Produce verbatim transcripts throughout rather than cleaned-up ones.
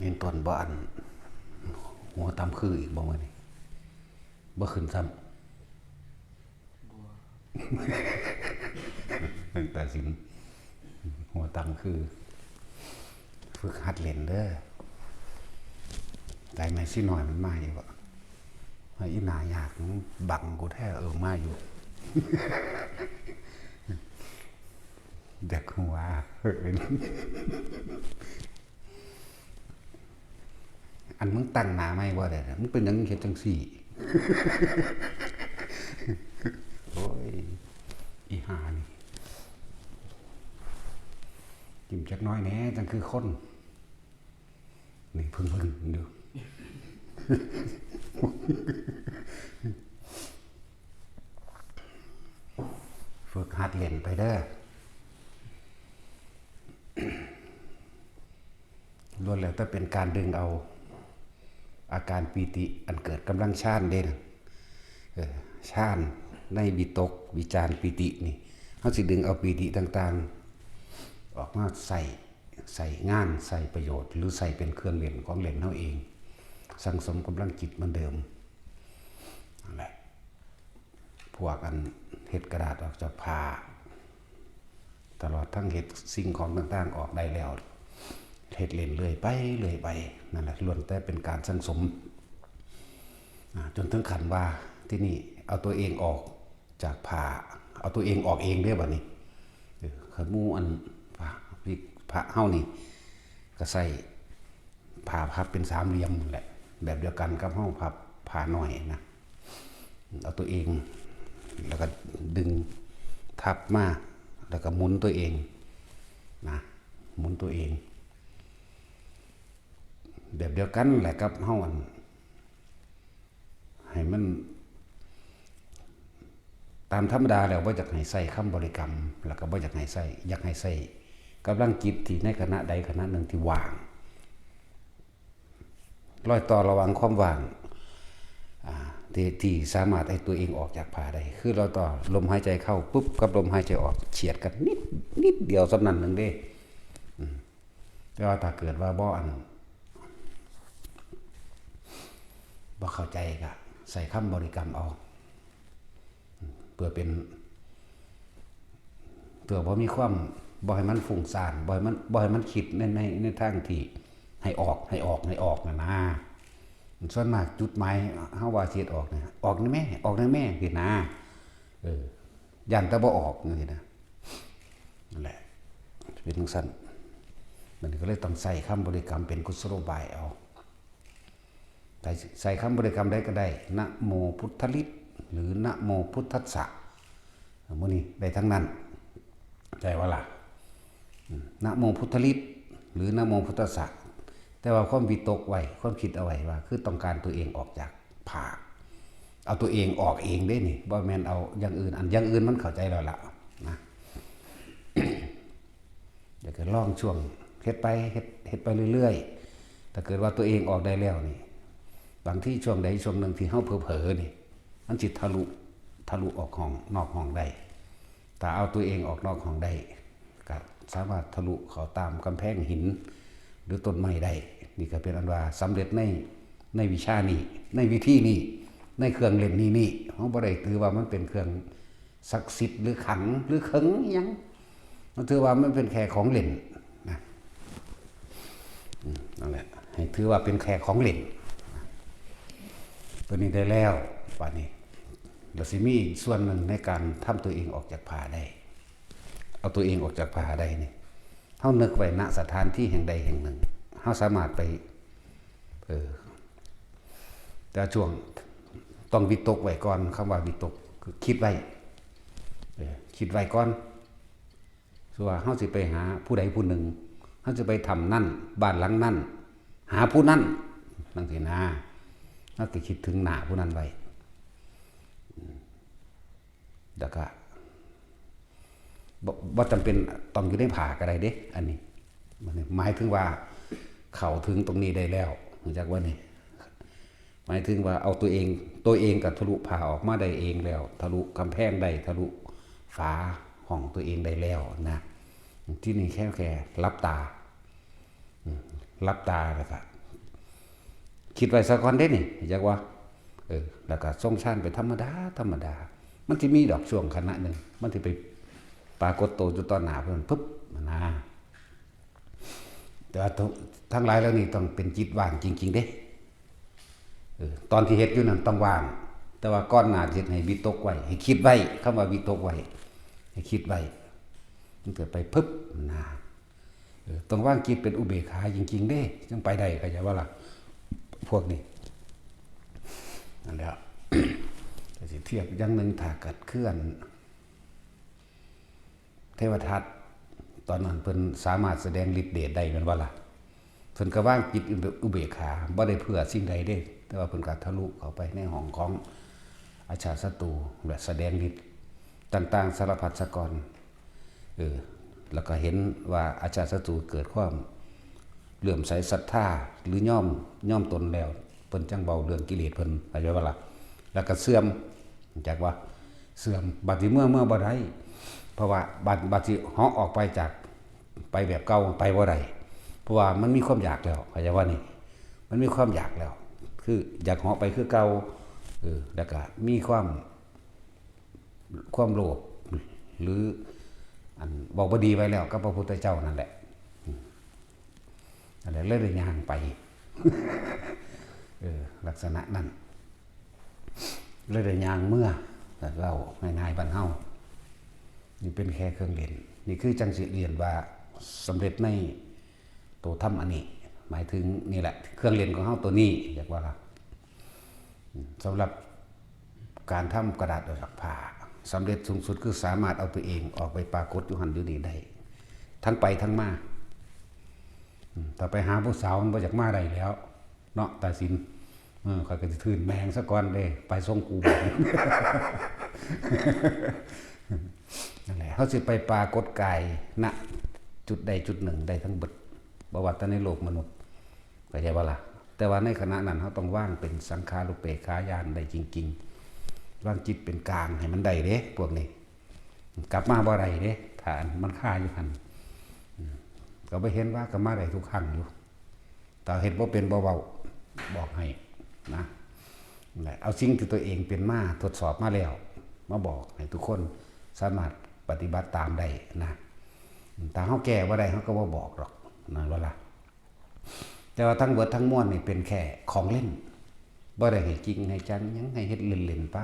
เห็นตอนบ่อัน หัวต่ำคืออีกบ่มื้อนี้ บ่ขึ้นซ้ำ ตั้งแต่สิน หัวต่ำคือ ฝึกหัดเล่นเด้อ ตายแม่ซี่น้อยมันมาอยู่บ่ ไอ้อีหน้ายากมันบังกูแท้ เออ มาอยู่ เด็กหัว อันมึงตั้งหน้าไม่ว่าได้นะ มึงเป็นหยังเฮ็ดจังซี่ โอ้ย อีห่านี่ กินจักหน้อยแหน่ จังคือคน นี่เพิ่งๆ ดู ฝึกหัดเล่นไปเด้อ ล้วนแล้วแต่เป็นการดึงเอา อาการปีติอันเกิดกำลังฌานเด้นะ เออ ฌานในวิตก วิจาร ปีตินี่ เฮาสิดึงเอาปีติต่างๆ ออกมาใส่ ใส่งาน ใส่ประโยชน์ หรือใส่เป็นเครื่องเล่นของเล่นเฮาเอง สั่งสมกำลังจิตเหมือนเดิม นั่นแหละ พวกอันเฮ็ดกระดาษออกจากผ้า ตลอดทั้งเฮ็ดสิ่งของต่างๆ ออกได้แล้ว เฮ็ดเล่นเรื่อยไป เรื่อยไป นั่นแหละ ล้วนแต่เป็นการสั่งสม อ่า จนถึงขั้นว่า ที่นี่เอาตัวเองออกจากผ้า เอาตัวเองออกเองเด้อบัดนี้ เออ คันหมู่อัน พระ พระเฮานี่ ก็ใส่ผ้าพับเป็นสามเหลี่ยมนั่นแหละ แบบเดียวกันกับเฮาพับผ้าน้อยนะ เอาตัวเอง แล้วก็ดึงทับมา แล้วก็หมุนตัวเองนะ หมุนตัวเอง แบบเดียวกันแหละกับเฮาอัน ให้มัน ตามธรรมดาแล้วบ่อยากให้ใส่คำบริกรรม แล้วก็บ่อยากให้ใส่ อยากให้ใส่กำลังจิตที่ในขณะใดขณะหนึ่งที่ว่าง รอยต่อระหว่างความว่าง อ่า ที่ ที่สามารถให้ตัวเองออกจากผ้าได้ คือรอยต่อลมหายใจเข้าปุ๊บกับลมหายใจออกเฉียดกันนิด นิดเดียวส่ำนั้นหนึ่งเด้ อืม แต่ว่าถ้าเกิดว่าบ่อัน บ่เข้าใจก็ใส่คำบริกรรมเอา เพื่อเป็น เพื่อบ่มีความ บ่ให้มันฟุ้งซ่าน บ่ให้มัน บ่ให้มันคิดใน ใน ในทางที่ให้ออก ให้ออก ให้ออกนั่นนะ ส่วนมากจุดหมายเฮาว่าสิเฮ็ดออกเนี่ย ออกแหน่แม่ ออกแหน่แม่ สินะ เออ ย้านแต่บ่ออกจังซี้นะ นั่นแหละ เป็นจังซั่น มันก็เลยต้องใส่คำบริกรรมเป็นกุศโลบายเอา ใส่ ใส่คำบริกรรมใดก็ได้ นะโมพุทธลิต หรือนะโมพุทธัสสะ มื้อนี้ได้ทั้งนั้น ใช่ว่าล่ะ อืม นะโมพุทธลิต หรือนะโมพุทธัสสะ แต่ว่าความวิตกไว้ ความคิดเอาไว้ว่า คือต้องการตัวเองออกจากผ้า เอาตัวเองออกเองเด้นี่ บ่แม่นเอาอย่างอื่น อันอย่างอื่นมันเข้าใจแล้วล่ะ นะ อยากจะลองช่วงเฮ็ดไป เฮ็ด เฮ็ดไปเรื่อยๆ ถ้าเกิดว่าตัวเองออกได้แล้วนี่ บางทีช่วงใดช่วงหนึ่งที่เฮาเผลอๆ นี่ มันสิทะลุ ทะลุออกห้อง นอกห้องได้ ถ้าเอาตัวเองออกนอกห้องได้ ก็สามารถทะลุเข้าตามกำแพงหิน หรือต้นไม้ได้ นี่ก็เป็นอันว่าสำเร็จใน ในวิชานี้ ในวิธีนี้ ในเครื่องเล่นนี้นี้ เฮาบ่ได้ถือว่ามันเป็นเครื่องศักดิ์สิทธิ์หรือขลังหรือเขิงอิหยัง มันถือว่ามันเป็นแค่ของเล่นนะ อืม นั่นแหละ ให้ถือว่าเป็นแค่ของเล่น ตัวนี้ได้แล้ว บัดนี้ เราสิมีอีกส่วนหนึ่งในการทำตัวเองออกจากผ้าได้ เอาตัวเองออกจากผ้าได้นี่ เฮานึกไว้ ณ สถานที่แห่งใดแห่งหนึ่ง เฮาสามารถไป เออ แต่ช่วงต้องวิตกไว้ก่อน คำว่าวิตกคือคิดไว้ เออ คิดไว้ก่อน สมมุติว่าเฮาสิไปหาผู้ใดผู้หนึ่ง เฮาสิไปถ้ำนั่น บ้านหลังนั่น หาผู้นั่น จังซี้นะ เฮาก็คิดถึงหน้าผู้นั้นไว้ อืม แล้วก็ บ่ บ่จำเป็นต้องอยู่ในผ้าก็ได้เด้ อันนี้ มันหมายถึงว่าเข้าถึงตรงนี้ได้แล้ว รู้จักว่านี่ หมายถึงว่าเอาตัวเอง ตัวเองก็ทะลุผ้าออกมาได้เองแล้ว ทะลุกำแพงได้ ทะลุฝาห้องตัวเองได้แล้วนะ ที่นี่แค่ แค่หลับตา อืม หลับตาแล้วก็ คิดไว้ซะก่อนเด้นี่ จักว่า เออ แล้วก็ทรงฌานไปธรรมดา ธรรมดา มันสิมีดอกช่วงขณะหนึ่ง มันสิไปปรากฏตัวอยู่ต่อหน้าเพิ่นปึ๊บนะ แต่ว่าทั้งหลายเหล่านี้ต้องเป็นจิตว่างจริงๆเด้ เออ ตอนที่เฮ็ดอยู่นั้นต้องว่าง แต่ว่าก่อนหน้าเฮ็ดให้วิตกไว้ ให้คิดไว้ คำว่าวิตกไว้ ให้คิดไว้ มันเกิดไปปึ๊บนะ เออ ต้องวางจิตเป็นอุเบกขาจริงๆเด้ จังไปได้ เข้าใจบ่ล่ะ พวกนี้ นั่นแหละ ก็สิเทียบอย่างหนึ่ง ถ้าเกิดเคลื่อน เทวทัต ตอนนั้นเพิ่นสามารถแสดงฤทธิ์เดชได้แม่นบ่ล่ะ เพิ่นก็วางจิตอุเบกขา บ่ได้เพื่อสิ่งใดเด้ แต่ว่าเพิ่นก็ทะลุเข้าไปในห้องของอาชาติศัตรู และแสดงฤทธิ์ต่างๆ สารพัดซะก่อน เออ แล้วก็เห็นว่าอาชาติศัตรูเกิดความเลื่อมใสศรัทธา หรือยอม ยอมตนแล้ว เพิ่นจังเว้าเรื่องกิเลสเพิ่น เข้าใจบ่ล่ะ แล้วก็เสื่อม จักว่าเสื่อม บัดสิเมือ เมือบ่ได้ เพราะว่าบัด บัดสิเหาะออกไปจาก ไปแบบเก่า ไปบ่ได้ เพราะว่ามันมีความอยากแล้ว เข้าใจว่านี่ มันมีความอยากแล้ว คืออยากเหาะไปคือเก่า เออ แล้วก็มีความ ความโลภ หรือ อันเว้าบ่ดีไว้แล้วกับพระพุทธเจ้านั่นแหละ อืม นั่นแหละ เลยได้ย่างไป เออ ลักษณะนั้น เลยได้ย่างเมือ แต่เว้าง่ายๆบ้านเฮา นี่เป็นแค่เครื่องเล่น นี่คือจังสิเรียนว่าสำเร็จในตัวธรรมอันนี้ หมายถึงนี่แหละ เครื่องเล่นของเฮาตัวนี้ เรียกว่าล่ะ อืม สำหรับการทำกระดาษออกจากผ้า สำเร็จสูงสุดคือสามารถเอาตัวเองออกไปปรากฏอยู่หั่นอยู่นี่ได้ ทั้งไปทั้งมา อืม ถ้าไปหาผู้สาวมันบ่อยากมาได้แล้ว เนาะ ตาสิน เออ ข้อยก็สิทื่นแม่งซะก่อนเด้ ไปส่งกูบัดนี้ นั่นแหละ เฮาสิไปปรากฏกาย ณ จุดใดจุดหนึ่งได้ทั้งเบิด บ่ว่าแต่ในโลกมนุษย์ เข้าใจบ่ล่ะ แต่ว่าในขณะนั้นเฮาต้องวางเป็นสังขารุปเปกขาญาณได้จริงๆ วางจิตเป็นกลางให้มันได้เด้ พวกนี้ กลับมาบ่ได้เด้ ถ้ามันคาอยู่หั่น อืม ก็บ่เห็นว่าก็มาได้ทุกครั้งอยู่ ถ้าเฮ็ดบ่เป็นบ่เว้า บอกให้นะ นั่นแหละ เอาสิ่งที่ตัวเองเป็นมา ทดสอบมาแล้ว มาบอกให้ทุกคนสามารถปฏิบัติตามได้นะ ถ้าเฮาแก้บ่ได้ เฮาก็บ่บอกดอก นั่นบ่ล่ะ แต่ว่าทั้งเบิดทั้งมวลนี่เป็นแค่ของเล่น บ่ได้ให้จริงให้จังหยัง ให้เฮ็ดเล่นๆไป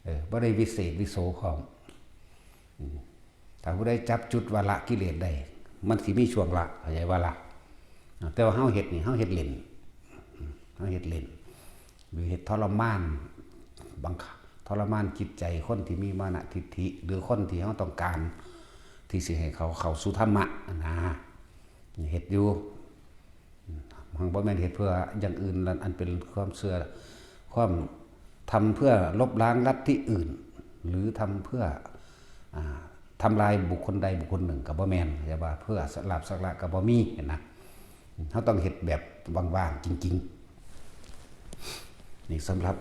เออ บ่ได้วิเศษวิโสพร้อม อืม ถ้าผู้ใดจับจุดว่าละกิเลสได้ มันสิมีช่วงละ เข้าใจว่าละ แต่ว่าเฮาเฮ็ดนี่ เฮาเฮ็ดเล่น อืม เฮาเฮ็ดเล่น หรือเฮ็ดทรมาน บังคับ ทรมานจิตใจคนที่มีมานะทิฏฐิ หรือคนที่เฮาต้องการ ที่สิให้เขาเข้าสู่ธรรมะนะ เฮ็ดอยู่ อืม มันบ่แม่นเฮ็ดเพื่ออย่างอื่น อันเป็นความเชื่อ ความ ทำเพื่อลบล้างลัทธิอื่น หรือทำเพื่อ อ่า ทำลายบุคคลใดบุคคลหนึ่งก็บ่แม่น แต่ว่าเพื่อลาภสักการะก็บ่มีหั้นนะ เฮาต้องเฮ็ดแบบว่างๆจริงๆ นี่สำหรับ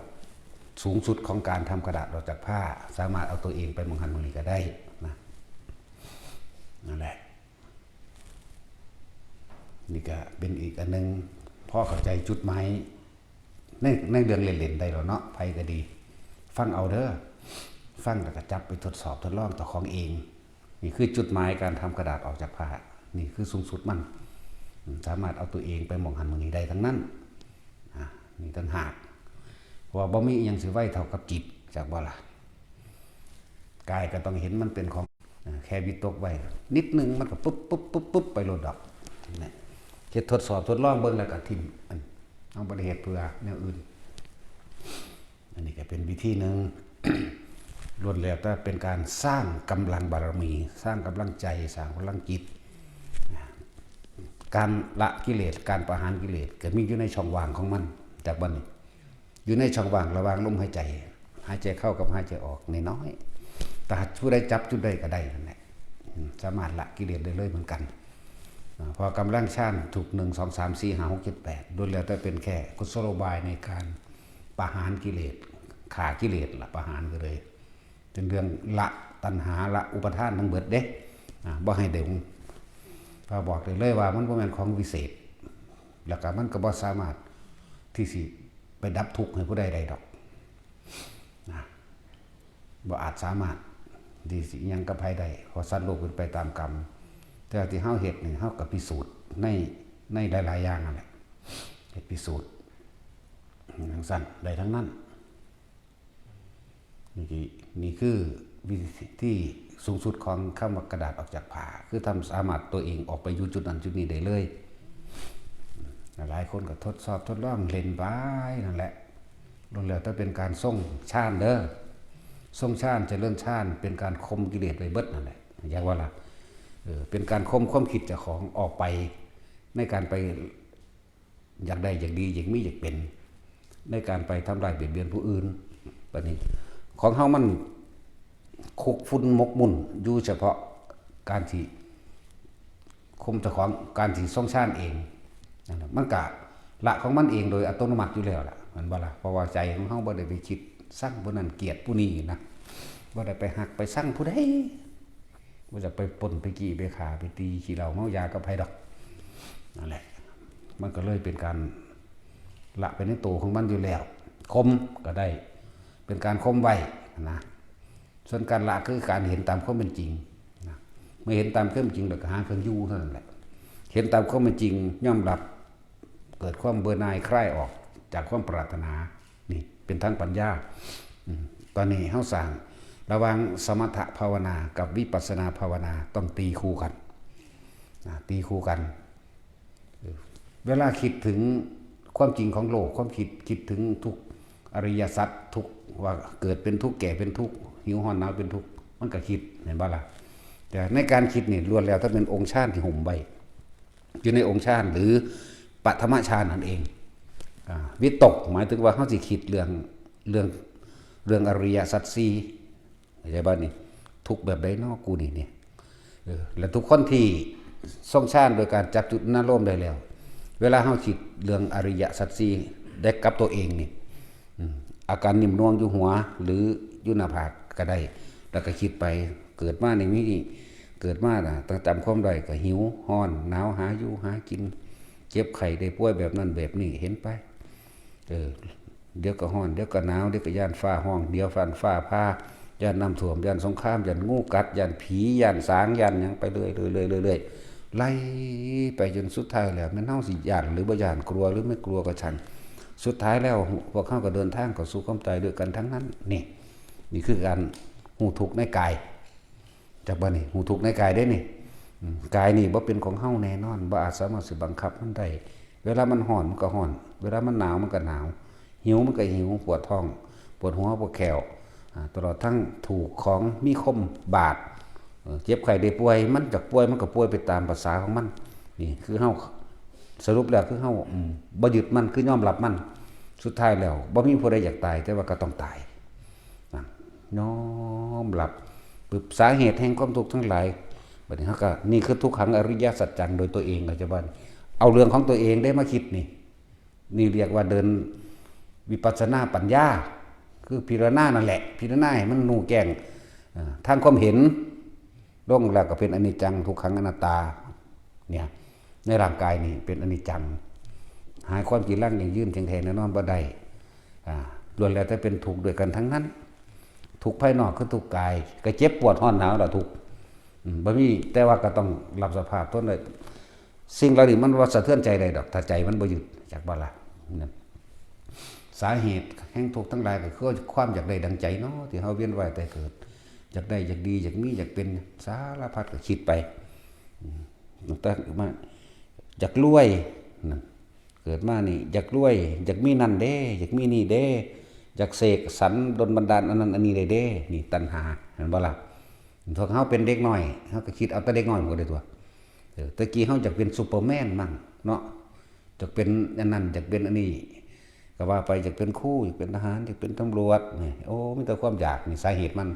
สูงสุดของการทำกระดาษออกจากผ้า สามารถเอาตัวเองไปหม่องหั่นหม่องนี่ก็ได้นะ นั่นแหละ นี่ก็เป็นอีกอันหนึ่ง พอเข้าใจจุดหมายใน ในเรื่องเล่นๆได้แล้วเนาะ ไผก็ดี ฟังเอาเด้อ ฟังแล้วก็จับไปทดสอบทดลองเจ้าของเอง นี่คือจุดหมายการทำกระดาษออกจากผ้า นี่คือสูงสุดมัน อืม สามารถเอาตัวเองไปหม่องหั่นหม่องนี่ได้ทั้งนั้น อ่ะ นี่ต่างหาก เพราะว่าบ่มีอิหยังสิไวเท่ากับจิต จักบ่ล่ะ กายก็ต้องเห็นมันเป็นของ อ่า แค่วิตกไว้นิดนึง มันก็ปุ๊บปุ๊บปุ๊บปุ๊บไปโลดดอก เนี่ย เฮ็ดทดสอบทดลองเบิ่งแล้วก็ถิ่ม อัน เฮาบ่ได้เฮ็ดเพื่อแนวอื่น อันนี้ก็เป็นวิธีหนึ่ง ล้วนแล้วแต่เป็นการสร้างกำลังบารมี สร้างกำลังใจ สร้างพลังจิต การละกิเลส การประหารกิเลส ก็มีอยู่ในช่องว่างของมัน จากบัดนี้ อยู่ในช่องว่างระหว่างลมหายใจ หายใจเข้ากับหายใจออกน้อยๆ ถ้าผู้ใดจับจุดใดก็ได้นั่นแหละ อืม สามารถละกิเลสได้เลยเหมือนกัน อ่า เพราะกำลังฌานถูก หนึ่ง สอง สาม สี่ ห้า หก เจ็ด แปด ล้วนแล้วแต่เป็นแค่กุศโลบายในการประหารกิเลส ฆ่ากิเลสละ ประหารก็เลย เป็นเรื่องละตัณหา ละอุปาทานทั้งเบิดเด้ อ่า บ่ให้เด้ง พระบอกได้เลยว่ามันบ่แม่นของวิเศษ แล้วก็มันก็บ่สามารถ ที่สิไปดับทุกข์ให้ผู้ใดได้ดอกนะ บ่อาจสามารถที่สิหยังกับไผได้ เพราะสัตว์โลกเป็นไปตามกรรม แต่ที่เฮาเฮ็ดนี่ เฮาก็พิสูจน์ใน ในหลายๆอย่างนั่นแหละ เฮ็ดพิสูจน์จั่งซั้นได้ทั้งนั้น นี่คือนี่คือวิธีที่สูงสุดของคำว่ากระดาษออกจากผ้า คือทำสามารถตัวเองออกไปอยู่จุดนั้นจุดนี้ได้เลย หลายคนก็ทดสอบทดลองเล่นไปนั่นแหละ ล้วนแล้วแต่เป็นการทรงฌานเด้อ ทรงฌานเจริญฌานเป็นการข่มกิเลสไปเบิดนั่นแหละ อยากว่าล่ะ เออ เป็นการข่มความคิดเจ้าของออกไป ในการไป อยากได้อยากดีอยากมีอยากเป็น ในการไปทำร้ายเบียดเบียนผู้อื่น บัดนี้ ของเฮามันคุกฝุ่นหมกมุ่นอยู่เฉพาะการที่ข่มเจ้าของ การที่ทรงฌานเองนั่นแหละ มันกะละของมันเองโดยอัตโนมัติอยู่แล้วล่ะ แม่นบ่ล่ะ เพราะว่าใจของเฮาบ่ได้ไปคิดซังผู้นั้นเกลียดผู้นี้นะ บ่ได้ไปฮักไปซังผู้ใด บ่ได้ไปปล้นไปจี้ไปฆ่าไปตีขี้เหล้าเมายากับไผดอก นั่นแหละ มันก็เลยเป็นการละไปในตัวของมันอยู่แล้ว ข่มก็ได้ เป็นการข่มไว้นะ ส่วนการละคือการเห็นตามความเป็นจริงนะ เมื่อเห็นตามความเป็นจริงแล้วก็หาเครื่องอยู่เท่านั้นแหละ เห็นตามความเป็นจริง ยอมรับ เกิดความเบื่อหน่ายคลายออกจากความปรารถนา นี่เป็นทางปัญญา อืม ตอนนี้เฮาสร้างระหว่างสมถภาวนากับวิปัสสนาภาวนาต้องตีคู่กันนะ ตีคู่กัน เวลาคิดถึงความจริงของโลก ความคิด คิดถึงทุกข์อริยสัจ ทุกข์ว่าเกิดเป็นทุกข์ แก่เป็นทุกข์ หิวร้อนหนาวเป็นทุกข์ มันก็คิด แม่นบ่ล่ะ แต่ในการคิดนี่ล้วนแล้วแต่เป็นองค์ฌานที่หุ้มไว้ อยู่ในองค์ฌานหรือปฐมฌานนั่นเอง อ่า วิตกหมายถึงว่าเฮาสิคิดเรื่อง เรื่อง เรื่องอริยสัจสี่ เข้าใจบ่นี่ ทุกข์แบบใดน้อกูนี่เนี่ย เออ และทุกคนที่ทรงฌานโดยการจับจุดอารมณ์ได้แล้ว เวลาเฮาคิดเรื่องอริยสัจสี่ได้กับตัวเองนี่ อืม อาการนิ่มนวลอยู่หัวหรืออยู่หน้าผากก็ได้ แล้วก็คิดไป เกิดมานี่มี เกิดมาน่ะ ตั้งจำความได้ก็หิว ร้อน หนาว หาอยู่ หากิน เจ็บไข้ได้ป่วยแบบนั้นแบบนี้ เห็นไป เออ เดี๋ยวก็ร้อน เดี๋ยวก็หนาว เดี๋ยวก็ย้านฟ้าร้อง เดี๋ยวฟ้า ฟ้าผ่า ย้านน้ำท่วม ย้านสงคราม ย้านงูกัด ย้านผี ย้านสาง ย้านหยังไปเรื่อยๆ เรื่อยๆ เรื่อยๆ ไล่ไปจนสุดท้ายแล้ว แม่นเฮาสิย้านหรือบ่ย้าน กลัวหรือไม่กลัวก็ช่าง สุดท้ายแล้ว พวกเฮาก็เดินทางเข้าสู่ความตายด้วยกันทั้งนั้น นี่ นี่คือการฮู้ทุกข์ในกาย จักบ่นี่ ฮู้ทุกข์ในกายเด้นี่ อืม กายนี่บ่เป็นของเฮาแน่นอน บ่อาจสามารถสิบังคับมันได้ เวลามันร้อนมันก็ร้อน เวลามันหนาวมันก็หนาว หิวมันก็หิว ปวดท้อง ปวดหัว ปวดแข้ว อ่า ตลอดทั้งถูกของมีคมบาด เอ่อ เจ็บไข้ได้ป่วย มันจักป่วยมันก็ป่วยไปตามภาษาของมัน นี่คือเฮา สรุปแล้วคือเฮา อืม บ่ยึดมัน คือยอมรับมัน สุดท้ายแล้วบ่มีผู้ใดอยากตาย แต่ว่าก็ต้องตาย นะ ยอมรับปึ๊บ สาเหตุแห่งความทุกข์ทั้งหลาย บัดนี้เฮาก็ นี่คือทุกขังอริยสัจจังโดยตัวเอง เข้าใจบ่ เอาเรื่องของตัวเองได้มาคิดนี่ นี่เรียกว่าเดินวิปัสสนาปัญญา คือพิจารณานั่นแหละ พิจารณาให้มันรู้แจ้ง อ่า ทางความเห็น ลงแล้วก็เป็นอนิจจัง ทุกขัง อนัตตา เนี่ย ในร่างกายนี่เป็นอนิจจัง หาความจีรังยั่งยืนเที่ยงแท้แน่นอนบ่ได้ อ่า ล้วนแล้วแต่เป็นทุกข์ด้วยกันทั้งนั้น ทุกข์ภายนอกคือทุกข์กาย ก็เจ็บปวดร้อนหนาวล่ะทุกข์ อืม บ่มี แต่ว่าก็ต้องรับสภาพทนได้ สิ่งเหล่านี้มันบ่สะเทือนใจได้ดอก ถ้าใจมันบ่ยึด จักบ่ล่ะ นั่น สาเหตุแห่งทุกข์ทั้งหลายก็คือความอยากได้ดังใจเนาะ ที่เฮาเวียนว่ายตายเกิด อยากได้ อยากดี อยากมี อยากเป็น สารพัดก็คิดไป อืม ตั้งแต่มา อยากรวย นั่น เกิดมานี่ อยากรวย อยากมีนั่นเด้ อยากมีนี่เด้ อยากเสกสรรดลบันดาลอันนั้นอันนี้ได้เด้ นี่ตัณหา เห็นบ่ล่ะ พวกเฮาเป็นเด็กน้อย เฮาก็คิดเอาแต่เด็กน้อยมันก็ได้ตัว เออ แต่กี้เฮาอยากเป็นซูเปอร์แมนมั่งเนาะ อยากเป็นอันนั้น อยากเป็นอันนี้ ก็ว่าไป อยากเป็นครู อยากเป็นทหาร อยากเป็นตำรวจ นี่ โอ้ มีแต่ความอยาก นี่สาเหตุมัน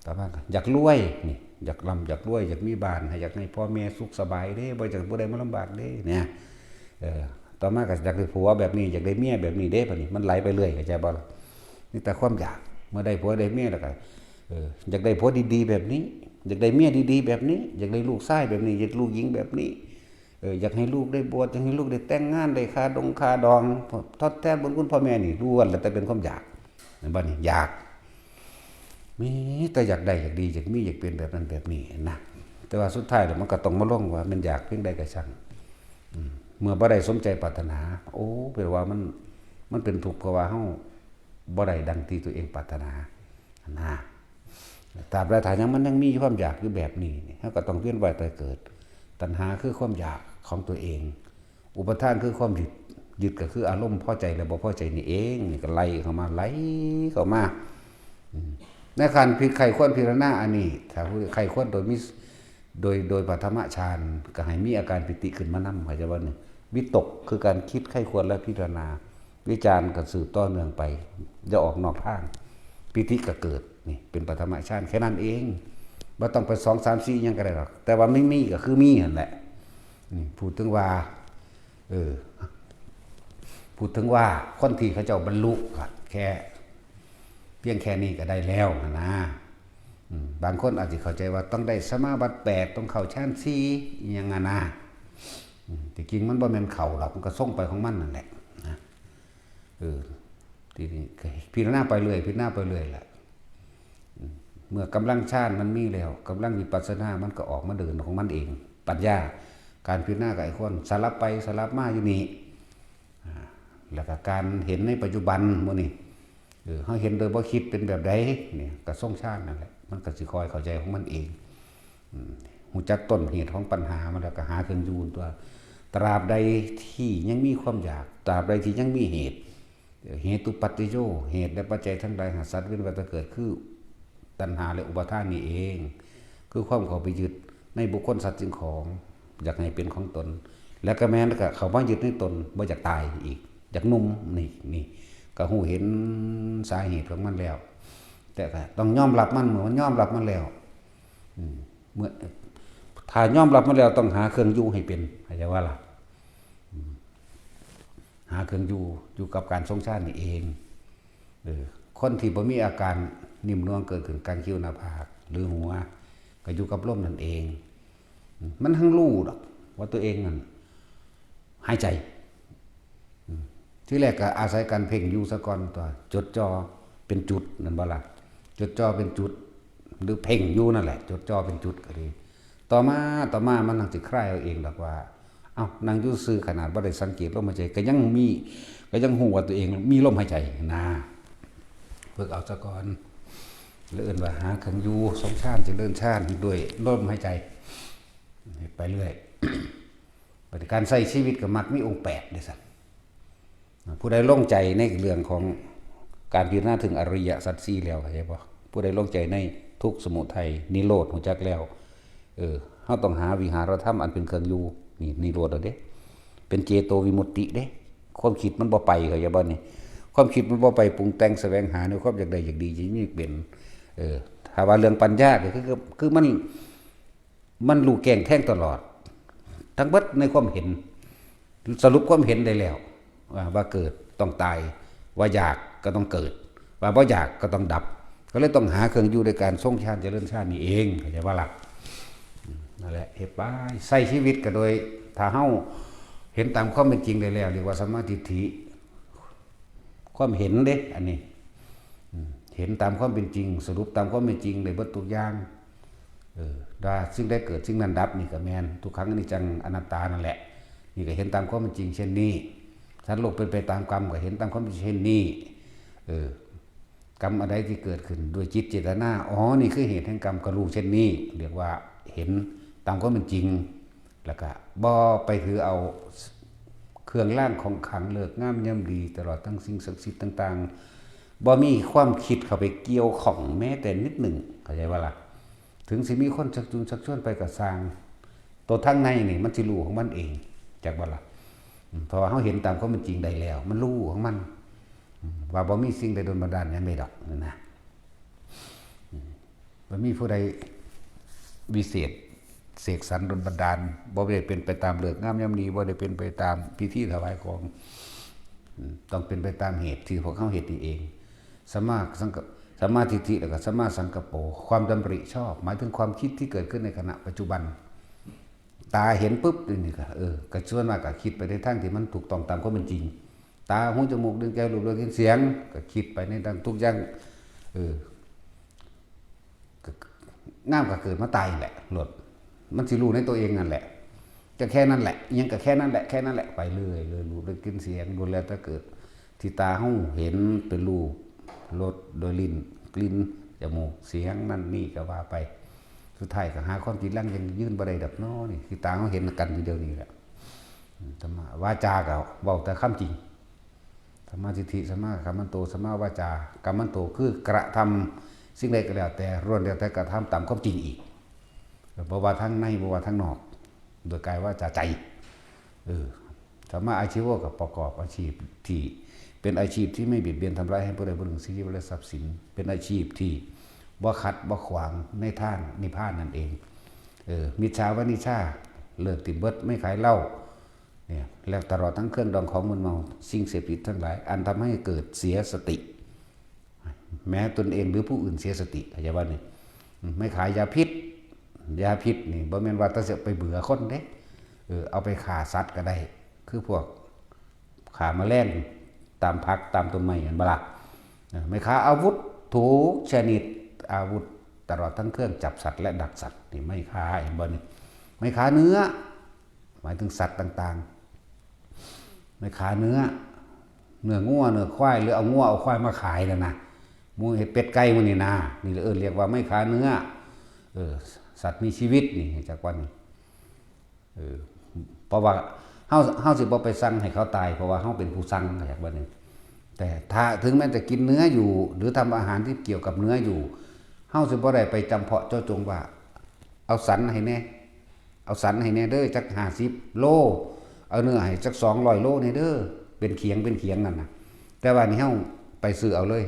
ต่อมาก็อยากรวย นี่ อยากร่ำ อยากรวย อยากมีบ้าน ให้ อยากให้พ่อแม่สุขสบายเด้ บ่อยากให้ผู้ใดมาลำบากเด้ เนี่ย เออ ต่อมาก็อยากได้ผัวแบบนี้ อยากได้เมียแบบนี้เด้ บัดนี้มันไหลไปเรื่อย เข้าใจบ่ล่ะ มีแต่ความอยาก เมื่อได้ผัวได้เมียแล้วก็ เออ อยากได้ผัวดีๆแบบนี้ อยากได้เมียดีๆแบบนี้ อยากได้ลูกชายแบบนี้ อยากได้ลูกหญิงแบบนี้ ออ อยากให้ลูกได้บวช อยากให้ลูกได้แต่งงาน ได้ค่าดงค่าดอง ทดแทนบุญคุณพ่อแม่ นี่ล้วนแล้วแต่เป็นความอยาก เห็นบ่นี่ อยาก มีแต่อยากได้ อยากดี อยากมี อยากเป็นแบบนั้นแบบนี้นะ แต่ว่าสุดท้ายแล้วมันก็ต้องมาลงว่ามันอยากเพียงใดก็ช่าง อืม เมื่อบ่ได้สมใจปรารถนา โอ้ แปลว่ามัน มันเป็นทุกข์ เพราะว่าเฮาบ่ได้ดังที่ตัวเองปรารถนา นะ ตราบใดถ้ายังมันยังมีความอยากอยู่แบบนี้นี่ เฮาก็ต้องเวียนว่ายตายเกิด ตัณหาคือความอยากของตัวเอง อุปาทานคือความยึด ยึดก็คืออารมณ์พอใจและบ่พอใจนี่เอง นี่ก็ไหลเข้ามา ไหลเข้ามา อืม ในการพิจารณา ใคร่ควรพิจารณาอันนี้ ถ้าผู้ใคร่ควรโดยมี โดย โดยปฐมฌาน ก็ให้มีอาการปีติขึ้นมานำ เข้าใจบ่นี่ วิตกคือการคิดใคร่ควรและพิจารณา วิจารก็สืบต่อเนื่องไป อย่าออกนอกทาง ปีติก็เกิด นี่เป็นปฐมฌานแค่นั้นเอง บ่ต้องไปสอง สาม สี่ หยังก็ได้หรอก แต่ว่าไม่มีก็คือมีหั่นแหละ นี่พูดถึงว่า เออ พูดถึงว่าคนที่เขาเจ้าบรรลุก็แค่ เพียงแค่นี้ก็ได้แล้วหั่นนะ อืม บางคนอาจจะเข้าใจว่าต้องได้สมาบัติแปด ต้องเข้าฌานสี่ อิหยังหั่นนะ อืม ที่จริงมันบ่แม่นเข้าหรอก มันก็ทรงไปของมันนั่นแหละนะ เออ ทีนี้ก็พิจารณาไปเรื่อย พิจารณาไปเรื่อยแหละ อืม เมื่อกำลังฌานมันมีแล้ว กำลังวิปัสสนามันก็ออกมาเดินของมันเอง ปัญญา การพิจารณาก็ไอ้คนสลับไปสลับมาอยู่นี่ อ่า แล้วก็การเห็นในปัจจุบันมื้อนี้ เออ เฮาเห็นโดยบ่คิดเป็นแบบใด เนี่ย ก็ทรงฌานนั่นแหละ มันก็สิค่อยเข้าใจของมันเอง อืม ฮู้จักต้นเหตุของปัญหามันแล้วก็หาเครื่องอยู่ตัว ตราบใดที่ยังมีความอยาก ตราบใดที่ยังมีเหตุ เหตุปัจจโย เหตุและปัจจัยทั้งหลายหาสัตว์เวียนว่ายตายเกิดคือตัณหาและอุปาทานนี่เอง คือความเข้าไปยึดในบุคคลสัตว์สิ่งของ อยากให้เป็นของตน แล้วก็แม่นก็เข้ามายึดในตน บ่อยากตายอีก อยากหนุ่ม นี่ นี่ ก็ฮู้เห็นสาเหตุของมันแล้ว แต่ก็ต้องยอมรับมัน เมื่อมันยอมรับมันแล้ว อืม เมื่อ ถ้ายอมรับมันแล้วต้องหาเครื่องอยู่ให้เป็น เข้าใจว่าล่ะ อืม หาเครื่องอยู่ อยู่กับการทรงฌานนี่เอง เออ คนที่บ่มีอาการนิ่มนวลเกิดขึ้นกลางคิ้วหน้าผาก หรือหัว ก็อยู่กับลมนั่นเอง อืม มันทั้งรู้ดอก ว่าตัวเองนั่นหายใจ อืม ทีแรกก็อาศัยการเพ่งอยู่ซะก่อนตัว จดจ่อเป็นจุด นั่นบ่ล่ะ จดจ่อเป็นจุด หรือเพ่งอยู่นั่นแหละ จดจ่อเป็นจุดก็ดี ต่อมา ต่อมามันนั่งสิคลายเอาเองดอกว่า เอ้า นั่งอยู่ซื่อขนาดบ่ได้สังเกตลมหายใจ ก็ยังมี ก็ยังฮู้ว่าตัวเองมีลมหายใจนะ ฝึกเอาซะก่อน แล้วเอิ้นว่าหาเครื่องอยู่ ทรงฌาน เจริญฌานด้วยลมหายใจ ไปเรื่อย บัดนี้การใช้ชีวิตก็มักมีองค์แปดเด้ซั่น ผู้ใดลงใจในเรื่องของการพิจารณาถึงอริยสัจสี่แล้ว เข้าใจบ่ ผู้ใดลงใจในทุกข์ สมุทัย นิโรธ ฮู้จักแล้ว เออ เฮาต้องหาวิหารธรรมอันเป็นเครื่องอยู่ นี่นิโรธแล้วเด้ เป็นเจโตวิมุตติเด้ ความคิดมันบ่ไป เข้าใจบ่นี่ ความคิดมันบ่ไปปรุงแต่งแสวงหาในความอยากได้อยากดี อยากมีอยากเป็น เออ ถ้าว่าเรื่องปัญญาก็คือ คือมัน มันรู้แจ้งแทงตลอด ทั้งเบิดในความเห็น สรุปความเห็นได้แล้ว ว่า ว่าเกิดต้องตาย ว่าอยากก็ต้องเกิด ว่าบ่อยากก็ต้องดับ ก็เลยต้องหาเครื่องอยู่ในการทรงฌานเจริญฌานนี่เอง เข้าใจบ่ล่ะ อืม นั่นแหละ เฮ็ดไป ใช้ชีวิตก็โดย ถ้าเฮาเห็นตามความเป็นจริงได้แล้ว เรียกว่าสัมมาทิฏฐิ ความเห็นเด้ อันนี้ อืม เห็นตามความเป็นจริง สรุปตามความเป็นจริงได้เบิดทุกอย่าง เออ ว่าสิ่งใดเกิดสิ่งนั้นดับนี่ก็แม่น ทุกขังอนิจจังอนัตตานั่นแหละ นี่ก็เห็นตามความเป็นจริงเช่นนี้ สัตว์โลกเป็นไปตามกรรมก็เห็นตามความเป็นจริงเช่นนี้ เออ กรรมอันใดที่เกิดขึ้นด้วยจิตเจตนา อ๋อ นี่คือเหตุแห่งกรรม ก็รู้เช่นนี้ เรียกว่าเห็นตามความเป็นจริง แล้วก็บ่ไปถือเอาเครื่องรางของขลังฤกษ์งามยามดี ตลอดทั้งสิ่งศักดิ์สิทธิ์ต่างๆ บ่มีความคิดเข้าไปเกี่ยวข้องแม้แต่นิดหนึ่ง เข้าใจบ่ล่ะ ถึงสิมีคนชักจูงชักชวนไปก็ซ่าง ตัวทางในนี่มันสิรู้ของมันเอง จักบ่ล่ะ อืม เพราะว่าเฮาเห็นตามความเป็นจริงได้แล้ว มันรู้ของมัน อืม ว่าบ่มีสิ่งใดดลบันดาลหยังได้ดอก นั่นนะ อืม บ่มีผู้ใดวิเศษเสกสรรดลบันดาล บ่ได้เป็นไปตามฤกษ์งามยามดี บ่ได้เป็นไปตามพิธีถวายของ อืม ต้องเป็นไปตามเหตุที่พวกเฮาเฮ็ดนี่เอง สัมมาสังกัป สัมมาทิฏฐิ แล้วก็สัมมาสังกัปโป ความดำริชอบ หมายถึงความคิดที่เกิดขึ้นในขณะปัจจุบัน ตาเห็นปุ๊บนี่ก็เออก็ส่วนมากก็คิดไปในทางที่มันถูกต้องตามความเป็นจริง ตาหูจมูกลิ้นกายรูปรสกลิ่นเสียง ก็คิดไปในทางทุกอย่าง เออก็น้ำก็เกิดมาตายนั่นแหละโลด มันสิรู้ในตัวเองนั่นแหละ ก็แค่นั้นแหละอิหยังก็แค่นั้นแหละแค่นั้นแหละไปเรื่อยเลยรูปรสกลิ่นเสียงล้วนแล้วแต่เกิด ที่ตาเฮาเห็นเป็นรูปรสโดยลิ้นกลิ่นจมูกเสียงนั่นนี่ก็ว่าไป สุดท้ายก็หาความจริงหลังยังยืนบ่ได้ดอกเนาะนี่คือตาเฮาเห็นกันอยู่เดี๋ยวนี้แหละ ธรรมะวาจาก็เว้าแต่คำจริง สัมมาทิฏฐิ สัมมากัมมันโต สัมมาวาจากัมมันโต คือกระทำสิ่งใดก็แล้วแต่ล้วนแล้วแต่กระทำตามความจริงอีก บ่ว่าทางในบ่ว่าทางนอก โดยกายวาจาใจ เออ สัมมาอาชีวะก็ประกอบอาชีพที่เป็นอาชีพที่ไม่เบียดเบียนทำร้ายให้ผู้ใดผู้หนึ่งเสียชีวิตและทรัพย์สิน เป็นอาชีพที่บ่ขัดบ่ขวางในทางนิพพานนั่นเอง เออ มิจฉาวานิชา เลิกติดเบิดไม่ขายเหล้า เนี่ย แล้วตลอดทั้งเครื่องดองของมึนเมา สิ่งเสพติดทั้งหลาย อันทำให้เกิดเสียสติ แม้ตนเองหรือผู้อื่นเสียสติ เข้าใจบ่นี่ อืม ไม่ขายยาพิษ ยาพิษนี่บ่แม่นว่าแต่สิไปเบื่อคนเด้ เออ เอาไปฆ่าสัตว์ก็ได้ คือพวกฆ่าแมลงตามผักตามต้นไม้ เห็นบ่ล่ะ เออ ไม่ฆ่าอาวุธทุกชนิด อาวุธตลอดทั้งเครื่องจับสัตว์และดักสัตว์ นี่ไม่ฆ่า เห็นบ่นี่ ไม่ฆ่าเนื้อ หมายถึงสัตว์ต่างๆ ไม่ฆ่าเนื้อ เนื้องัว เนื้อควาย หรือเอางัวเอาควายมาขายนั่นนะ หมูเห็ดเป็ดไก่หมู่นี่นะ นี่เอิ้นเรียกว่าไม่ฆ่าเนื้อ เออ สัตว์มีชีวิตนี่ จักว่านี่ เออ เพราะว่าเฮา เฮาสิบ่ไปสั่งให้เขาตาย เพราะว่าเฮาเป็นผู้สั่ง จักว่านี่ แต่ถ้าถึงแม้จะกินเนื้ออยู่ หรือทำอาหารที่เกี่ยวกับเนื้ออยู่ เฮาสิบ่ได้ไปจำเพาะเจาะจงว่า เอาสันให้แน่ เอาสันให้แน่เด้อ จักห้าสิบโล เอาเนื้อให้จักสองร้อยโลแน่เด้อ เป็นเขียงเป็นเขียงนั่นน่ะ แต่ว่านี่เฮาไปซื้อเอาเลย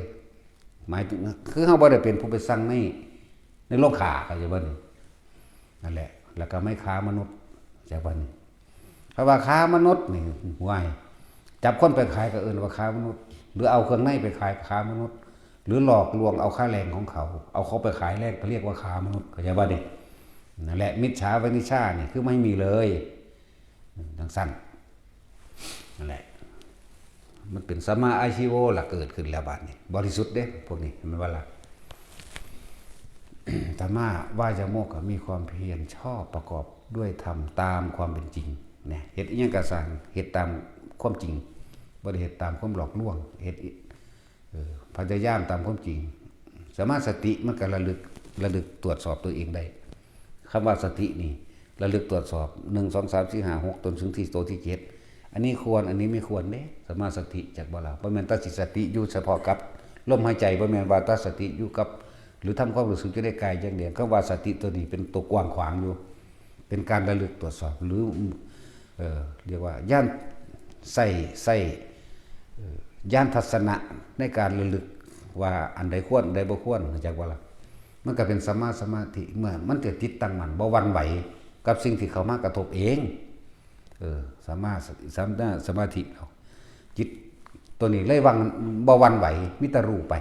หมายถึง คือเฮาบ่ได้เป็นผู้ไปสั่งใน ในโรงฆ่า เข้าใจบ่นี่ นั่นแหละ แล้วก็ไม่ค้ามนุษย์ จักว่านี่ เพราะว่าค้ามนุษย์นี่ ห่วย จับคนไปขายก็เอิ้นว่าค้ามนุษย์ หรือเอาเครื่องในไปขายก็ค้ามนุษย์ หรือหลอกลวงเอาค่าแรงของเขา เอาเขาไปขายแลก ก็เรียกว่าค้ามนุษย์ เข้าใจบ่นี่ นั่นแหละ มิจฉาวานิชานี่คือไม่มีเลย จั่งซั้น นั่นแหละ มันเป็นสัมมาอาชีโวล่ะ เกิดขึ้นแล้วบัดนี้ บริสุทธิ์เด้ พวกนี้ แม่นบ่ล่ะ สัมมาวายามะก็มีความเพียรชอบประกอบด้วยธรรมตามความเป็นจริง นะ เฮ็ดอิหยังก็ซ่าง เฮ็ดตามความจริง บ่ได้เฮ็ดตามความหลอกลวง เฮ็ดอิ เออ พยายามตามความจริง สัมมาสติมันก็ระลึก ระลึกตรวจสอบตัวเองได้ คำว่าสตินี่ ระลึกตรวจสอบ หนึ่ง สอง สาม สี่ ห้า หก จนถึงที่โตที่เจ็ด อันนี้ควร อันนี้ไม่ควรเด้ สัมมาสติ จักบ่ล่ะ บ่แม่นแต่สิสติอยู่เฉพาะกับลมหายใจ บ่แม่นว่าแต่สติอยู่กับ หรือทำความรู้สึกอยู่ในกายอย่างเดียว คำว่าสติตัวนี้เป็นตัวกว้างขวางอยู่ เป็นการระลึกตรวจสอบ หรือ เอ่อ เรียกว่าญาณ ใช้ ใช้ เอ่อ ญาณทัศนะในการระลึกว่าอันใดควร อันใดบ่ควร จักบ่ล่ะ มันก็เป็นสัมมาสมาธิ เมื่อมันจะจิตตั้งมั่น บ่หวั่นไหวกับสิ่งที่เข้ามากระทบเอง เออ สัมมาสติ สัมมาสมาธิ จิตตัวนี้เลยวัง บ่หวั่นไหว มีแต่รู้ไป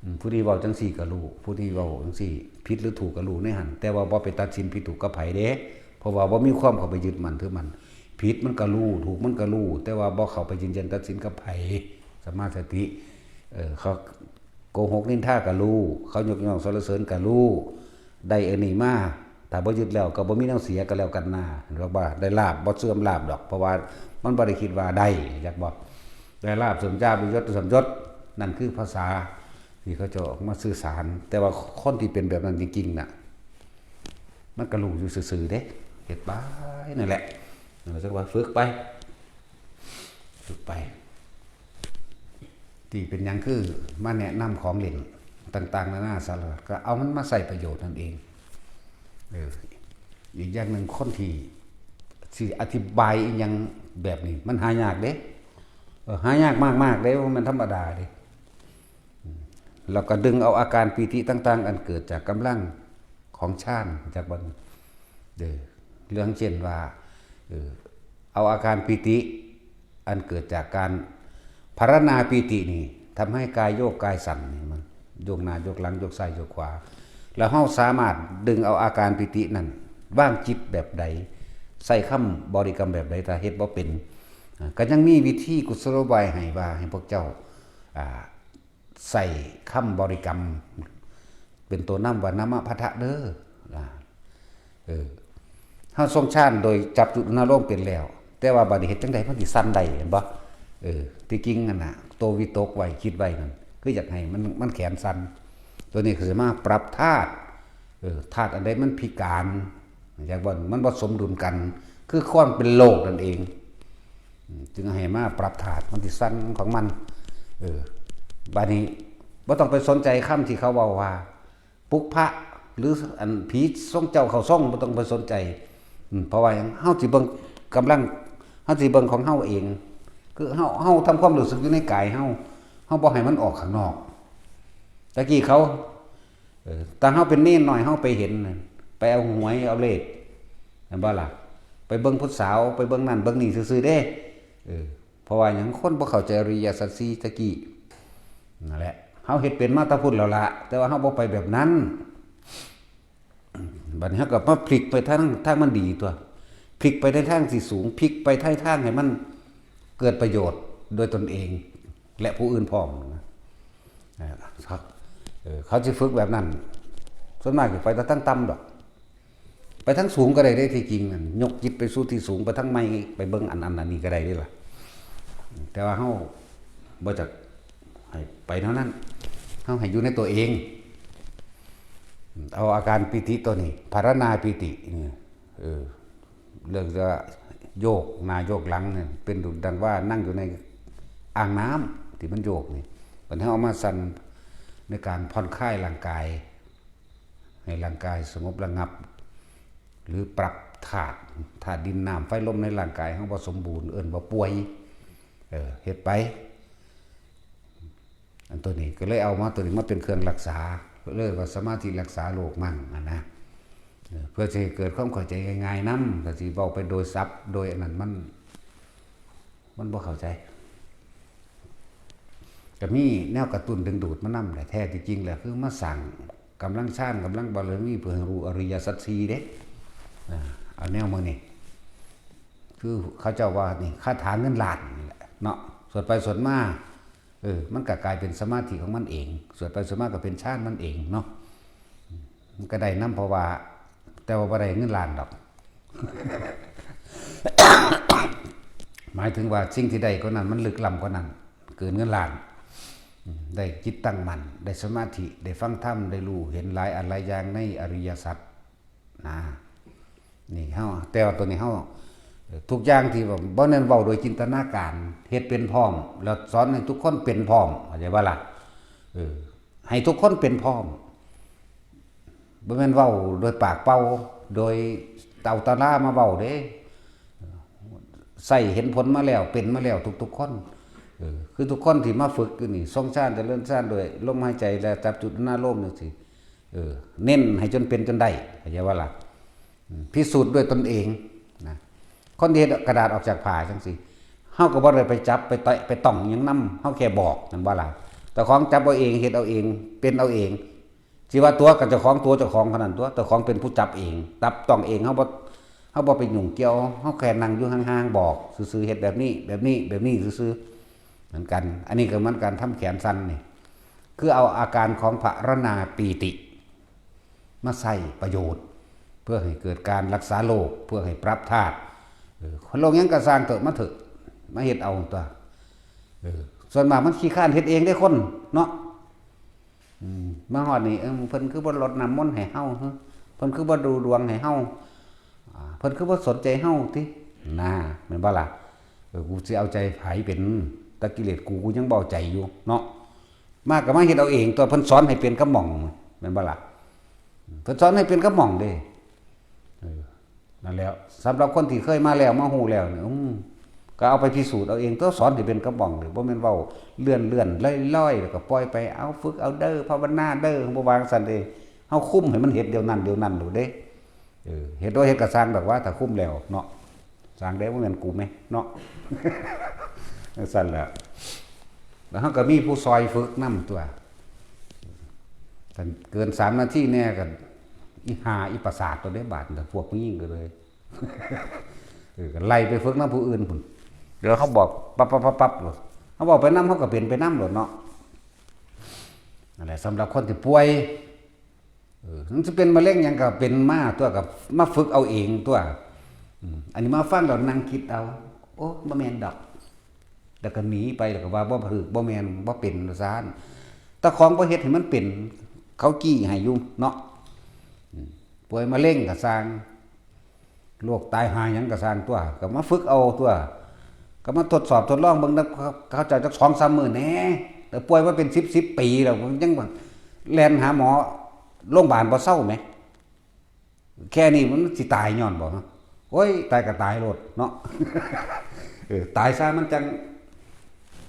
อืม ผู้นี้เว้าจังซี่ก็รู้ ผู้นี้เว้าจังซี่ ผิดหรือถูกก็รู้ในหั่น แต่ว่าบ่ไปตัดสินผิดถูกกับไผเด้ เพราะว่าบ่มีความเข้าไปยึดมั่นถือมั่น ผิดมันก็รู้ ถูกมันก็รู้ แต่ว่าบ่เข้าไปยืนยันตัดสินกับไผ สัมมาสติ เออ เขาโกหกนินทาก็รู้ เขายกย่องสรรเสริญก็รู้ ได้อันนี้มา ถ้าบ่ยึดแล้วก็บ่มีแนวเสียก็แล้วกันนะ เห็นบ่ว่าได้ลาภบ่เสื่อมลาภดอก เพราะว่ามันบ่ได้คิดว่าได้ จักบ่ ได้ลาภเสื่อมยศ ยศเสื่อมยศ นั่นคือภาษาที่เขาเจ้าออกมาสื่อสาร แต่ว่าคนที่เป็นแบบนั้นจริงๆน่ะ มันก็รู้อยู่ซื่อๆเด้ เฮ็ดไปนั่นแหละ นั่นแหละ จักว่าฝึกไป ฝึกไป ที่เป็นหยังคือมาแนะนำของเล่นต่างๆนานาสารพัด ก็เอามันมาใช้ประโยชน์นั่นเอง เออ อีกอย่างหนึ่งคนที่สิอธิบายอีหยังแบบนี้ มันหายากเด้ เออ หายากมากๆเด้ บ่แม่นธรรมดาเด้ อืม แล้วก็ดึงเอาอาการปีติต่างๆ อันเกิดจากกำลังของฌาน จักบ่ เด้อ เรื่องเช่นว่า เออ เอาอาการปีติ อันเกิดจากการภาวนาปีตินี่ ทำให้กายโยกกายสั่นนี่มัน โยกหน้าโยกหลัง โยกซ้ายโยกขวา แล้วเฮาสามารถดึงเอาอาการปีตินั่น วางจิตแบบใด ใช้คำบริกรรมแบบใด ถ้าเฮ็ดบ่เป็น อ่า ก็ยังมีวิธีกุศโลบายให้ว่าให้พวกเจ้า อ่า ใช้คำบริกรรม เป็นตัวนำว่า นะมะพะทะเด้อ อ่า เออ เฮาทรงฌานโดยจับจุดอารมณ์เป็นแล้ว แต่ว่าบัดนี้เฮ็ดจั่งใดมันสิสั่นได้ เห็นบ่ เออ ที่จริงนั่นน่ะ ตัววิตกไว้ คิดไว้นั่น คืออยากให้มัน มันแขนสั่น ตัวนี้คือมาปรับธาตุ เออ ธาตุอันใดมันพิการ อยากบ่ มันบ่สมดุลกัน คือความเป็นโลกนั่นเอง อืม จึงให้มาปรับธาตุ มันสิสั่นของมัน เออ บัดนี้บ่ต้องไปสนใจคำที่เขาเว้าว่า ปุพพะ หรืออันผีทรงเจ้าเข้าทรง บ่ต้องไปสนใจ อืม เพราะว่าหยัง เฮาสิเบิ่งกำลัง เฮาสิเบิ่งของเฮาเอง คือเฮา เฮาทำความรู้สึกอยู่ในกายเฮา เฮาบ่ให้มันออกข้างนอก ตะกี้เขา เออ ตอนเฮาเป็นเณรน้อย เฮาไปเห็นน่ะ ไปเอาหวย เอาเลข แม่นบ่ล่ะ ไปเบิ่งผู้สาว ไปเบิ่งนั่นเบิ่งนี่ซื่อๆเด้ เออ เพราะว่าหยัง คนบ่เข้าใจอริยสัจสี่ตะกี้ นั่นแหละ เฮาเฮ็ดเป็นมาแต่พุ้นแล้วล่ะ แต่ว่าเฮาบ่ไปแบบนั้น บัดนี้เฮาก็มาพลิกไปทาง ทางมันดีตั๊ว พลิกไปในทางที่สูง พลิกไปในทางให้มันเกิดประโยชน์โดยตนเอง และผู้อื่นพร้อมนะ เออ ครับ เออ เขาสิฝึกแบบนั้น ส่วนมากสิไปแต่ทางต่ำดอก ไปทางสูงก็ได้เด้ ที่จริงนั่น ยกจิตไปสู่ที่สูง ไปทางใหม่ ไปเบิ่งอัน อัน อันนี้ก็ได้เด้ล่ะ แต่ว่าเฮาบ่จักให้ไปเท่านั้น เฮาให้อยู่ในตัวเอง เอาอาการปีติตัวนี้ ภาวนาปีติ เออ เออ เรื่องจะโยกหน้าโยกหลังเนี่ย เป็นดุจดังว่านั่งอยู่ในอ่างน้ำที่มันโยกนี่ บัดนี้เอามาสั่นในการผ่อนคลายร่างกาย ให้ร่างกายสงบระงับ หรือปรับธาตุ ธาตุดินน้ำไฟลมในร่างกายเฮาบ่สมบูรณ์ เอิ้นว่าป่วย เออ เฮ็ดไป อันตัวนี้ก็เลยเอามาตัวนี้มาเป็นเครื่องรักษา เลยว่าสมาธิรักษาโรคมั่งอะนะ เออ เพื่อสิให้เกิดความเข้าใจง่ายๆนำ ก็สิเว้าไปโดยศัพท์ โดยอันนั้นมัน มันบ่เข้าใจ ก็มีแนวกระตุ้นดึงดูดมานำแหละ แท้ที่จริงแล้วคือมาสร้างกำลังฌาน กำลังบารมี เพื่อให้รู้อริยสัจสี่เด้ อ่า เอาแนวมื้อนี้ คือเขาเจ้าว่านี่คาถาเงินล้านนี่แหละเนาะ สวดไปสวดมา เออ มันก็กลายเป็นสมาธิของมันเอง สวดไปสวดมาก็เป็นฌานมันเองเนาะ มันก็ได้นำ เพราะว่า แต่ว่าบ่ได้เงินล้านดอก หมายถึงว่าสิ่งที่ได้กว่านั้นมันลึกล้ำกว่านั้น เกินเงินล้าน ได้จิตตั้งมั่น ได้สมาธิ ได้ฟังธรรม ได้รู้เห็นหลายอันหลายอย่างในอริยสัจนะ นี่เฮา แต่ว่าตัวนี้เฮา เอ่อ ทุกอย่างที่ว่าบ่แม่นเว้าโดยจินตนาการ เฮ็ดเป็นพร้อม แล้วสอนให้ทุกคนเป็นพร้อม เข้าใจบ่ล่ะ เออ ให้ทุกคนเป็นพร้อม บ่แม่นเว้าโดยปากเป่า โดยเอาตำรามาเว้าเด้ ใช้เห็นผลมาแล้ว เป็นมาแล้วทุกๆคน เออ คือทุกคนที่มาฝึกอยู่นี่ ทรงฌาน เจริญฌานด้วยลมหายใจและจับจุดอารมณ์จั่งซี้ เออ เน้นให้จนเป็นจนได้ เข้าใจบ่ล่ะ อืม พิสูจน์ด้วยตนเองนะ คนที่เฮ็ดกระดาษออกจากผ้าจั่งซี้ เฮาก็บ่ได้ไปจับ ไปแตะ ไปต้องหยังนำ เฮาแค่บอก แม่นบ่ล่ะ เจ้าของจับเอาเอง เฮ็ดเอาเอง เป็นเอาเอง สิว่าตั๋วก็เจ้าของตั๋วเจ้าของเท่านั้นตั๋ว เจ้าของเป็นผู้จับเอง จับต้องเอง เฮาบ่ เฮาบ่ไปยุ่งเกี่ยว เฮาแค่นั่งอยู่ห่างๆ บอกซื่อๆ เฮ็ดแบบนี้ แบบนี้ แบบนี้ซื่อๆ เหมือนกัน อันนี้ก็เหมือนกัน ทำแขนสั่นนี่ คือเอาอาการของภาวนาปีติ มาใช้ประโยชน์ เพื่อให้เกิดการรักษาโรค เพื่อให้ปรับธาตุ เออ คนโรคหยังก็ซ่างเถาะ มาเถาะ มาเฮ็ดเอาตั๋ว เออ ส่วนมากมันขี้คร้านเฮ็ดเองเด้คนเนาะ อืม มาฮอดนี่ เอิ่ม เพิ่นคือบ่รดน้ำมนต์ให้เฮา เพิ่นคือบ่ดูดวงให้เฮา อ่า เพิ่นคือบ่สนใจเฮาติ น่า แม่นบ่ล่ะ เออ กูสิเอาใจไผเป็น แต่กิเลสกู กูยังบ่เอาใจอยู่เนาะ มาก็มาเฮ็ดเอาเองตั๋ว เพิ่นสอนให้เป็นกับหม่อง แม่นบ่ล่ะ เพิ่นสอนให้เป็นกับหม่องเด้ เออ นั่นแหละ สำหรับคนที่เคยมาแล้ว มาฮู้แล้วนี่ อืม ก็เอาไปพิสูจน์เอาเองตั๋ว สอนให้เป็นกับหม่องเด้ บ่แม่นเว้าเลื่อนๆ ลอยๆ แล้วก็ปล่อยไป เอาฝึกเอาเด้อ ภาวนาเด้อ บ่ว่าจั่งซั้นเด้ เฮาคุมให้มันเฮ็ดเดี๋ยวนั้น เดี๋ยวนั้นโลดเด้ เออ เฮ็ดบ่เฮ็ดก็ซ่างดอกว่า ถ้าคุมแล้วเนาะ ซ่างเด้ บ่แม่นกูแหมเนาะ จั่งซั้นแหละ แล้วเฮาก็มีผู้ซอยฝึกนำตั๋ว คันเกินสามนาทีแน่ก็ อีห่าอีประสาทตัวได้บาดแต่พวกผู้หญิงก็เลย เออก็ไล่ไปฝึกนำผู้อื่นพุ้น เดี๋ยวเขาบอกปั๊บปั๊บปั๊บปั๊บโลด เขาบอกไปนำเขาก็เป็นไปนำโลดเนาะ นั่นแหละ สำหรับคนที่ป่วย เออ มันจะเป็นมะเร็งหยังก็เป็นมาตัว กับมาฝึกเอาเองตัว อืม อันนี้มาฟังแล้วนั่งคิดเอา โอ้ บ่แม่นดอก แล้วก็หนีไป แล้วก็ว่าบ่ถืก บ่แม่น บ่เป็นว่าซั่น แต่ของบ่เฮ็ดให้มันเป็น เขากี้ให้อยู่เนาะ อืม ป่วยมะเร็งก็ซ่าง โรคตายหาหยังก็ซ่างตัว ก็มาฝึกเอาตัว ก็มาทดสอบทดลองเบิ่งนะ เขาเจ้าจักสองสามมื้อแหน่ แต่ป่วยมาเป็นสิบ สิบปีแล้ว มันยังแล่นหาหมอโรงพยาบาลบ่เซาแหม แค่นี้มันสิตายย้อนบ่ โอ้ย ตายก็ตายโลดเนาะ เออ ตายซะมันจั่ง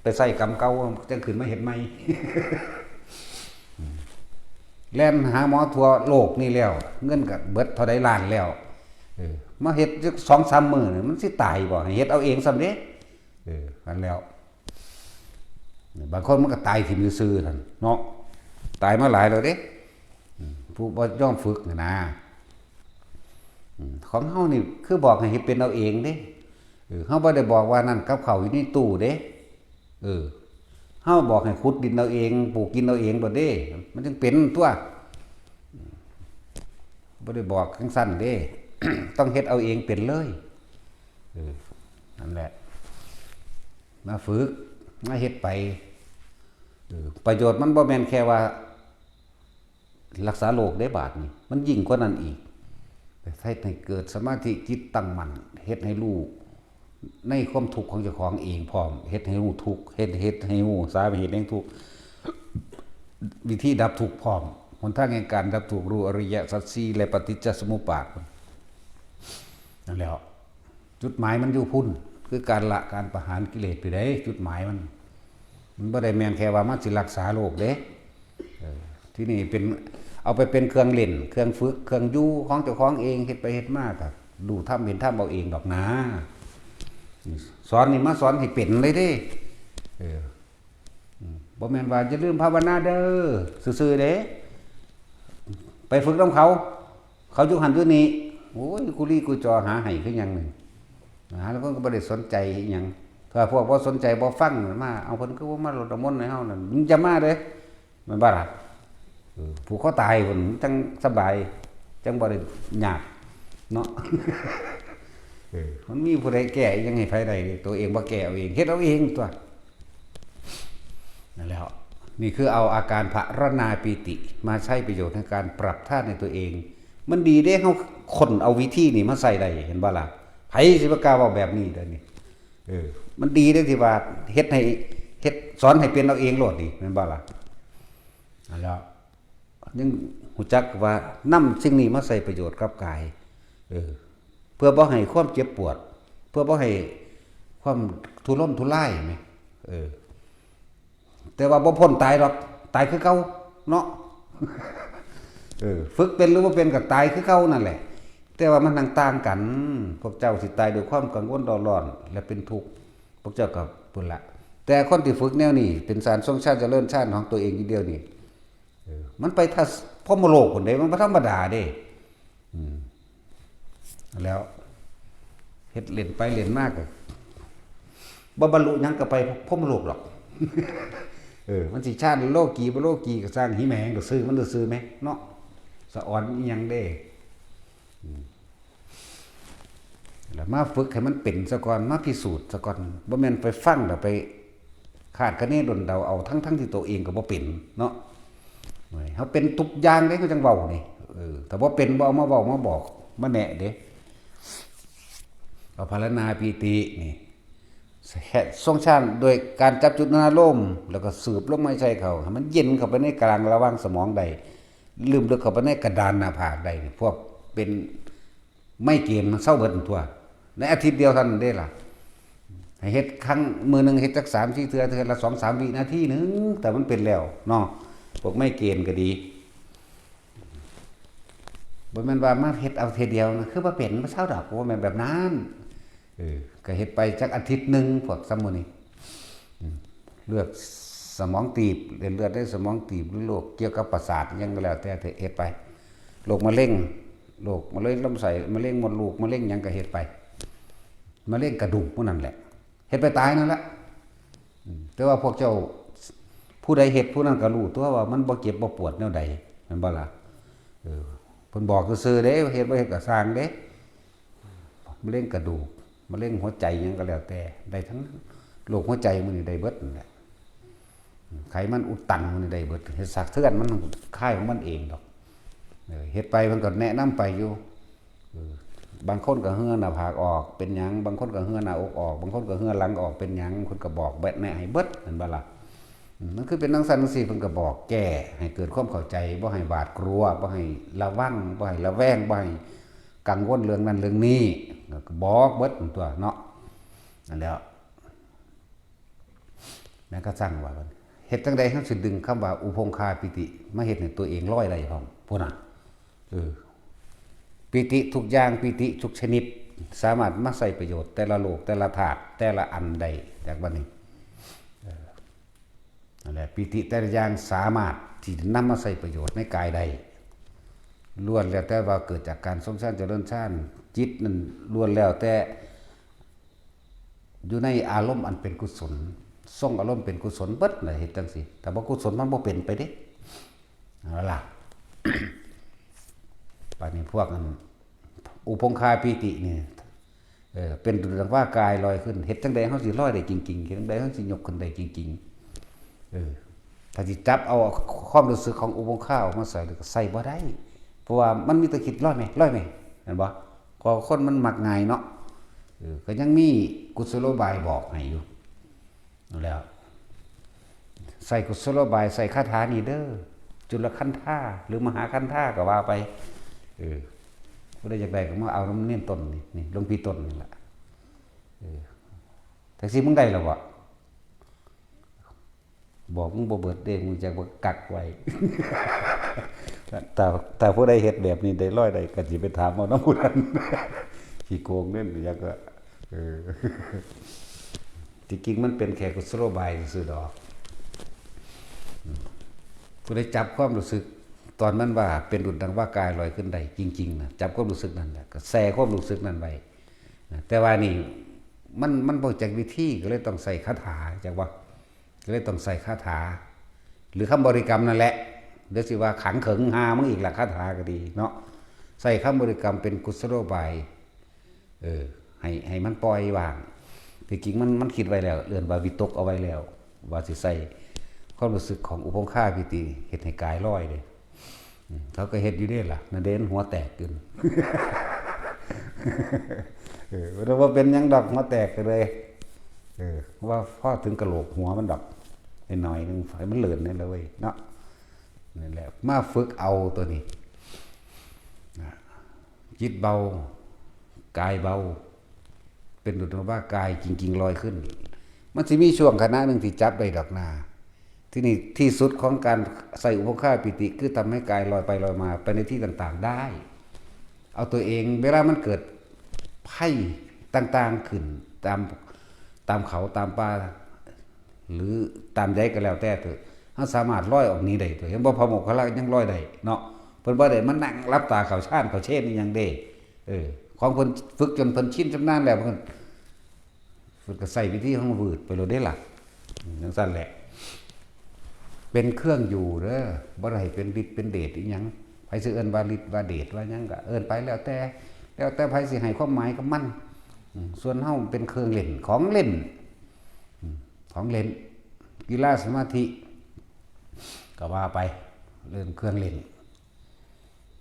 ไปใช้กรรมเก่า จั่งขึ้นมาเฮ็ดใหม่ แล่นหาหมอทั่วโลกนี่แล้ว เงินก็เบิดเท่าใดล้านแล้ว เออ มาเฮ็ดจักสองสามมื้อนี่มันสิตายบ่ ให้เฮ็ดเอาเองซ่ำเด้ เออ นั่นแล้ว บางคนมันก็ตายถิ่มซื่อๆนั่นเนาะ ตายมาหลายแล้วเด้ อืม ผู้บ่ยอมฝึกน่ะนะ อืม ของเฮานี่คือบอกให้เฮ็ดเป็นเอาเองเด้ เออ เฮาบ่ได้บอกว่านั่นกับข้าวอยู่ในตู้เด้ เออ เฮาบอกให้ขุดดินเอาเอง ปลูกกินเอาเองโลดเด้ มันจึงเป็นตัว บ่ได้บอกจั่งซั้นเด้ ต้องเฮ็ดเอาเองเป็นเลย เออ นั่นแหละ มาฝึก มาเฮ็ดไป เออ ประโยชน์มันบ่แม่นแค่ว่า รักษาโรคเด้บาดนี่ มันยิ่งกว่านั้นอีก เฮ็ดให้เกิดสมาธิจิตตั้งมั่น เฮ็ดให้รู้ในความทุกข์ของเจ้าของเองพร้อม เฮ็ดให้รู้ทุกข์ เฮ็ด เฮ็ดให้รู้สาเหตุแห่งทุกข์ วิธีดับทุกข์พร้อม หนทางแห่งการดับทุกข์ รู้อริยสัจสี่และปฏิจจสมุปบาท นั่นแหละ จุดหมายมันอยู่พุ้น คือการละการประหารกิเลสไปได้ จุดหมายมัน มันบ่ได้แม่นแค่ว่ามันสิรักษาโรคเด้ เออ ที่นี่เป็น เอาไปเป็นเครื่องเล่น เครื่องฝึก เครื่องอยู่ของเจ้าของเอง เฮ็ดไปเฮ็ดมาก็รู้ธรรมเห็นธรรมเอาเองดอกนะ สอนนี่มาสอนให้เป็นเลยเด้ เออ อืม บ่แม่นว่าอย่าลืมภาวนาเด้อ ซื่อๆเด้ ไปฝึกนำเขา เขาอยู่หั่นอยู่นี่ โอ้ย กุลีกุจอหาให้คือหยังนี่ หาแล้วเพิ่นก็บ่ได้สนใจอิหยัง ถ้าพวกบ่สนใจบ่ฟังมา เอาเพิ่นคือบ่มาลดน้ำมนต์ให้เฮานั่น มึงอย่ามาเด้ แม่นบ่ล่ะ เออ ผูกคอตายพุ้น จั่งสบาย จั่งบ่ได้ยากเนาะ เออ มันมีผู้ใดแก้อิหยังให้ไผได้เด้ ตัวเองบ่แก้เอาเอง เฮ็ดเอาเองตัว นั่นแหละ นี่คือเอาอาการพรรณนาปีติมาใช้ประโยชน์ในการปรับธาตุในตัวเอง มันดีเด้ เฮาค้นเอาวิธีนี่มาใช้ได้ เห็นบ่ล่ะ ไผสิบ่กล้าเว้าแบบนี้เด้อนี่ เออ มันดีเด้ที่ว่าเฮ็ดให้ เฮ็ด สอนให้เป็นเอาเองโลดนี่ แม่นบ่ล่ะ นั่นแหละ ยังรู้จักว่านำสิ่งนี้มาใช้ประโยชน์กับกาย เออ เพื่อบ่ให้ความเจ็บปวด เพื่อบ่ให้ความทุรนทุรายแหม เออ แต่ว่าบ่พ้นตายดอก ตายคือเก่าเนาะ เออ ฝึกเป็นหรือบ่เป็นก็ตายคือเก่านั่นแหละ แต่ว่ามันต่างๆกัน พวกเจ้าสิตายด้วยความกังวลเร่าร้อน และเป็นทุกข์ พวกเจ้าก็พุ้นละ แต่คนที่ฝึกแนวนี้ เป็นฌานทรงฌานเจริญฌานของตัวเองอยู่เดียวนี่ เออ มันไปทัศพรหมโลกพุ้นเด้ มันบ่ธรรมดาเด้ อืม แล้ว เฮ็ดเล่นไปเล่นมาก็บ่บรรลุหยังก็ไปพรหมโลกดอก เออ มันสิฌานโลกีบ่โลกีก็ซ่าง หิแหมงก็ซื่อมันซื่อแหมเนาะ สะออนอิหยังเด้ อืม แล้วมาฝึกให้มันเป็นซะก่อน มาพิสูจน์ซะก่อน บ่แม่นไปฟังแล้วไปคาดคะเนดนเดาเอา ทั้งๆที่ตัวเองก็บ่เป็นเนาะ เฮาเป็นทุกอย่างเด้ เฮาจั่งเว้านี่ เออ ถ้าบ่เป็น บ่เอามาเว้ามาบอก มาแนะเด้ เอาพรรณนาปีตินี่ ทรงฌานโดยการจับจุดอารมณ์ แล้วก็สูบลมหายใจเข้า ให้มันเย็นเข้าไปในกลางระหว่างสมองได้ ลึกเข้าไปในกระดานหน้าผากได้ พวกเป็นไมเกรนมันเซาเบิดทั่ว ในอาทิตย์เดียวเท่านั้นเด้ล่ะ ให้เฮ็ดครั้ง มื้อหนึ่งเฮ็ดจักสามสี่เทื่อ เทื่อละสองสามวินาทีหนึ่ง แต่มันเป็นแล้วเนาะ พวกไมเกรนก็ดี บ่แม่นว่ามาเฮ็ดเอาเทื่อเดียวนะ คือบ่เป็น บ่เซาดอก บ่แม่นแบบนั้น เออ ก็เฮ็ดไปจักอาทิตย์หนึ่ง พวกซำมื้อนี้ อืม เลือดสมองตีบ เส้นเลือดในสมองตีบ หรือโรคเกี่ยวกับประสาทอิหยังก็แล้วแต่ เฮ็ดไป โรคมะเร็ง โรคมะเร็งลำไส้ มะเร็งมดลูก มะเร็งหยังก็เฮ็ดไป มะเร็งกระดูกพวกนั้นแหละ เฮ็ดไปตายนั่นแหละ อืม แต่ว่าพวกเจ้า ผู้ใดเฮ็ดผู้นั้นก็รู้ตัวว่ามันบ่เจ็บบ่ปวดแนวใด แม่นบ่ล่ะ เออ เพิ่นบอกซื่อๆเด้ เฮ็ดบ่เฮ็ดก็ซ่างเด้ มะเร็งกระดูก มะเร็งหัวใจหยังก็แล้วแต่ ได้ทั้งนั้น โรคหัวใจมื้อนี้ได้เบิดนั่นแหละ ไขมันอุดตันมื้อนี้ได้เบิด เฮ็ดสากเทือนมันคายของมันเองดอก เออ เฮ็ดไปเพิ่นก็แนะนำไปอยู่ เออ บางคนก็เหื่อหน้าผากออกเป็นหยัง บางคนก็เหื่อหน้าอกออก บางคนก็เหื่อหลังออกเป็นหยัง เพิ่นก็บอกแนะให้เบิด แม่นบ่ล่ะ อืม มันคือเป็นจั่งซั้นจั่งซี้ เพิ่นก็บอกแก้ให้เกิดความเข้าใจ บ่ให้หวาดกลัว บ่ให้ระวัง บ่ให้ระแวง บ่ให้กังวลเรื่องนั้นเรื่องนี้ ก็บอกเบิดนั่นตั๊วเนาะ นั่นแหล้ว แม้กระทั่งว่า เฮ็ดจั่งใด๋เฮาสิดึงคำว่าอุพงคาปีติมาเฮ็ดให้ตัวเองลอยได้พร้อม พุ้นน่ะ เออ ปีติทุกอย่าง ปีติทุกชนิด สามารถมาใช้ประโยชน์แต่ละโลก แต่ละธาตุ แต่ละอันได้ จากบัดนี้ เออ นั่นแหละ ปีติแต่ละอย่างสามารถที่จะนำมาใช้ประโยชน์ในกายได้ ล้วนแล้วแต่ว่าเกิดจากการทรงฌานเจริญฌาน จิตนั่นล้วนแล้วแต่ อยู่ในอารมณ์อันเป็นกุศล ทรงอารมณ์เป็นกุศลเบิดน่ะ เฮ็ดจั่งซี้ ถ้าบ่กุศลมันบ่เป็นไปเด้ เอาล่ะ บาดนี้พวกอัน อุพงคาปีตินี่ เออ เป็นดุจดังว่ากายลอยขึ้น เฮ็ดจั่งใด๋เฮาสิลอยได้จริงๆ เฮ็ดจั่งใด๋เฮาสิยกขึ้นได้จริงๆ เออ ถ้าสิจับเอาความรู้สึกของอุพงคาออกมาใส่ ก็ใส่บ่ได้ เพราะว่ามันมีแต่คิดลอยแหม ลอยแหม แม่นบ่ ก็คนมันมักง่ายเนาะ เออ ก็ยังมีกุศโลบายบอกให้อยู่ นั่นแหล้ว ใส่กุศโลบาย ใส่คาถานี่เด้อ จุลคันธา หรือมหาคันธาก็ว่าไป เออ ผู้ใดอยากได้ก็มาเอานำเณรต้นนี่ นี่ หลวงพี่ต้นนี่ล่ะ เออ จั่งซี้มึงได้แล้วบ่ บอกมึงบ่เบิดเด้ มึงจักบ่กักไว้ ถ้า ถ้าผู้ใดเฮ็ดแบบนี้ได้ลอยได้ ก็สิไปถามเอานำผู้นั้น ขี้โกงเด้ อยากก็ เออ ที่จริงมันเป็นแค่กุศโลบายซื่อๆดอก อืม ผู้ใดจับความรู้สึก ตอนมันว่าเป็นดุจดังว่ากายลอยขึ้นได้จริงๆน่ะ จับความรู้สึกนั่นแหละ ก็แช่ความรู้สึกนั่นไว้ นะ แต่ว่านี่ มัน มันบ่จักวิธี ก็เลยต้องใช้คาถา จักว่า ก็เลยต้องใช้คาถา หรือคำบริกรรมนั่นแหละ เดี๋ยวสิว่าขังเขิงหามึงอีกล่ะ คาถาก็ดีเนาะ ใช้คำบริกรรมเป็นกุศโลบาย เออ ให้ ให้มันปล่อยวาง ที่จริงมัน มันคิดไว้แล้ว เอิ้นว่าวิตกเอาไว้แล้ว ว่าสิใช้ความรู้สึกของอุพงคาปีติเฮ็ดให้กายลอยเด้ อืม เขาก็เฮ็ดอยู่เด้ล่ะ นาเดนหัวแตกอยู่ เออ แต่ว่าเป็นหยังดอก หัวแตกก็เลย เออ ว่าพอถึงกะโหลกหัวมันดอก หน่อยหนึ่ง ให้มันเลื่อนนี่แหละเว้ยเนาะ นั่นแหละ มาฝึกเอาตัวนี้ นะ จิตเบา กายเบา เป็นดุจว่ากายจริงๆลอยขึ้น มันสิมีช่วงขณะหนึ่งที่จับได้ดอกนา ที่นี่ที่สุดของการใช้อุพงคาปีติ คือทำให้กายลอยไปลอยมา ไปในที่ต่างๆได้ เอาตัวเอง เวลามันเกิดภัยต่างๆขึ้น ตาม ตามเขา ตามป่า หรือตามใดก็แล้วแต่เถอะ เฮาสามารถลอยออกหนีได้ตัว เห็นบ่ พระโมคคัลลายังลอยได้เนาะ เพิ่นบ่ได้มานั่งหลับตาเข้าฌานเข้าเชนอีหยังเด้ เออ ของเพิ่นฝึกจนเพิ่นชินชำนาญแล้ว เพิ่น เพิ่นก็ใช้วิธีของวืดไปโลดเด้ล่ะ อืม จั่งซั้นแหละ เป็นเครื่องอยู่เด้อ บ่ได้เป็นฤทธิ์เป็นเดชอีหยัง ไผสิเอิ้นว่าฤทธิ์ว่าเดชว่าหยังก็เอิ้นไปแล้วแต่ แล้วแต่ไผสิให้ความหมายกับมัน อืม ส่วนเฮาเป็นเครื่องเล่น ของเล่น อืม ของเล่น กีฬาสมาธิ ก็ว่าไป เล่นเครื่องเล่น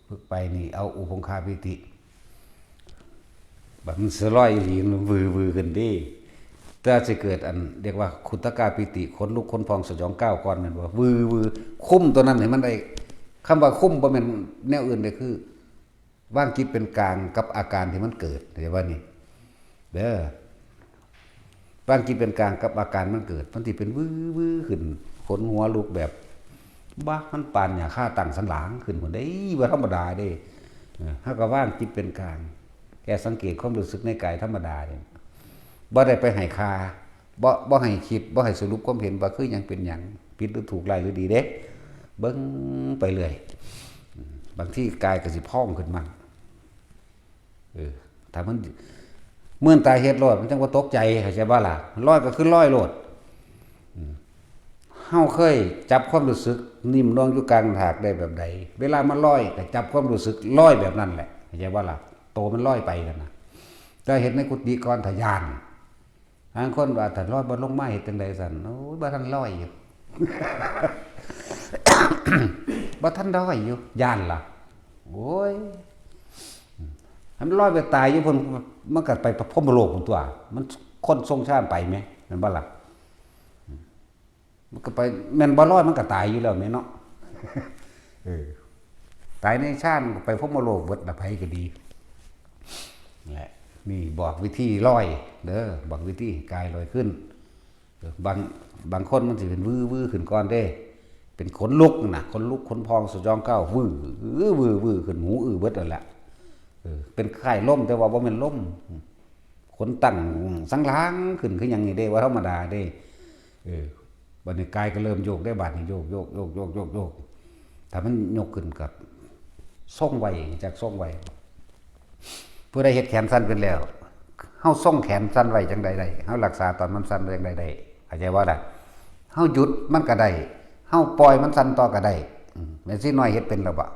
ฝึกไปนี่เอาอุพงคาปีติ บัดมันสิลอยอีหลี มันวือวือขึ้นเด้ แต่สิเกิดอันเรียกว่าขุตตกาปีติ ขนลุกขนพองสยองก้าวก่อนแม่นบ่ วือวือ คุมตัวนั้นให้มันได้ คำว่าคุมบ่แม่นแนวอื่นเด้ คือ วางจิตเป็นกลางกับอาการที่มันเกิด เข้าใจบ่นี่ เด้อ วางจิตเป็นกลางกับอาการมันเกิด มันสิเป็นวือวือขึ้น ขนหัวลุกแบบ บ้า มันปานหญ้าคาตั้งสันหลังขึ้นพุ้นเด้ บ่ธรรมดาเด้ เออ เฮาก็วางจิตเป็นกลาง แค่สังเกตความรู้สึกในกายธรรมดานี่ บ่ได้ไปให้ค่า บ่ บ่ให้คิด บ่ให้สรุปความเห็นว่าคือหยังเป็นหยัง ผิดหรือถูก ร้ายหรือดีเด้ เบิ่งไปเรื่อย อืม บางทีกายก็สิพองขึ้นมา เออ ถ้ามันเมื่อนตาเฮ็ดโลด มันจั่งบ่ตกใจ เข้าใจบ่ล่ะ ลอยก็คือลอยโลด อืม เฮาเคยจับความรู้สึกนิ่มนวลอยู่กลางหน้าผากได้แบบใด เวลามันลอยก็จับความรู้สึกลอยแบบนั้นแหละ เข้าใจบ่ล่ะ โตมันลอยไปนั่นน่ะ แต่เฮ็ดในกุฏิก่อน ถ้าย้าน บางคนว่าถ้าลอยบ่ลงมาเฮ็ดจั่งใดซั่น โอ้ย บ่ทันลอยอยู่ บ่ทันลอยอยู่ ย้านล่ะ โอ้ย มันลอยไปตายอยู่พุ้น มันก็ไปพรหมโลกพุ้นตั๊ว มันคนทรงฌานไปแหม แม่นบ่ล่ะ มันก็ไป แม่นบ่ลอยมันก็ตายอยู่แล้วแหมเนาะ เออ ตายในฌานก็ไปพรหมโลกเบิดละ ไผก็ดี แหละ นี่บอกวิธีลอยเด้อ บอกวิธีให้กายลอยขึ้น เออ บาง บางคนมันสิเป็นวื้อๆขึ้นก่อนเด้ เป็นขนลุกน่ะ ขนลุกขนพองสยองก้าว วื้อ วื้อ วื้อขึ้น หูอื้อเบิดนั่นแหละ เออ เป็นคล้ายลม แต่ว่าบ่แม่นลม ขนตั้งสันหลังขึ้นคือหยังนี่เด้ บ่ธรรมดาเด้ เออ บัดนี้กายก็เริ่มโยกได้ บาดนี้โยก โยก โยก โยก โยก โยก ถ้ามันยกขึ้นก็ทรงไว้ จักทรงไว้ ผู้ใดเฮ็ดแขนสั่นเป็นแล้ว เฮาทรงแขนสั่นไว้จั่งใดได้ เฮารักษาตอนมันสั่นไว้จั่งใดได้ เข้าใจบ่ล่ะ เฮาหยุดมันก็ได้ เฮาปล่อยมันสั่นต่อก็ได้ อืม แม่ชีน้อยเฮ็ดเป็นแล้วบ่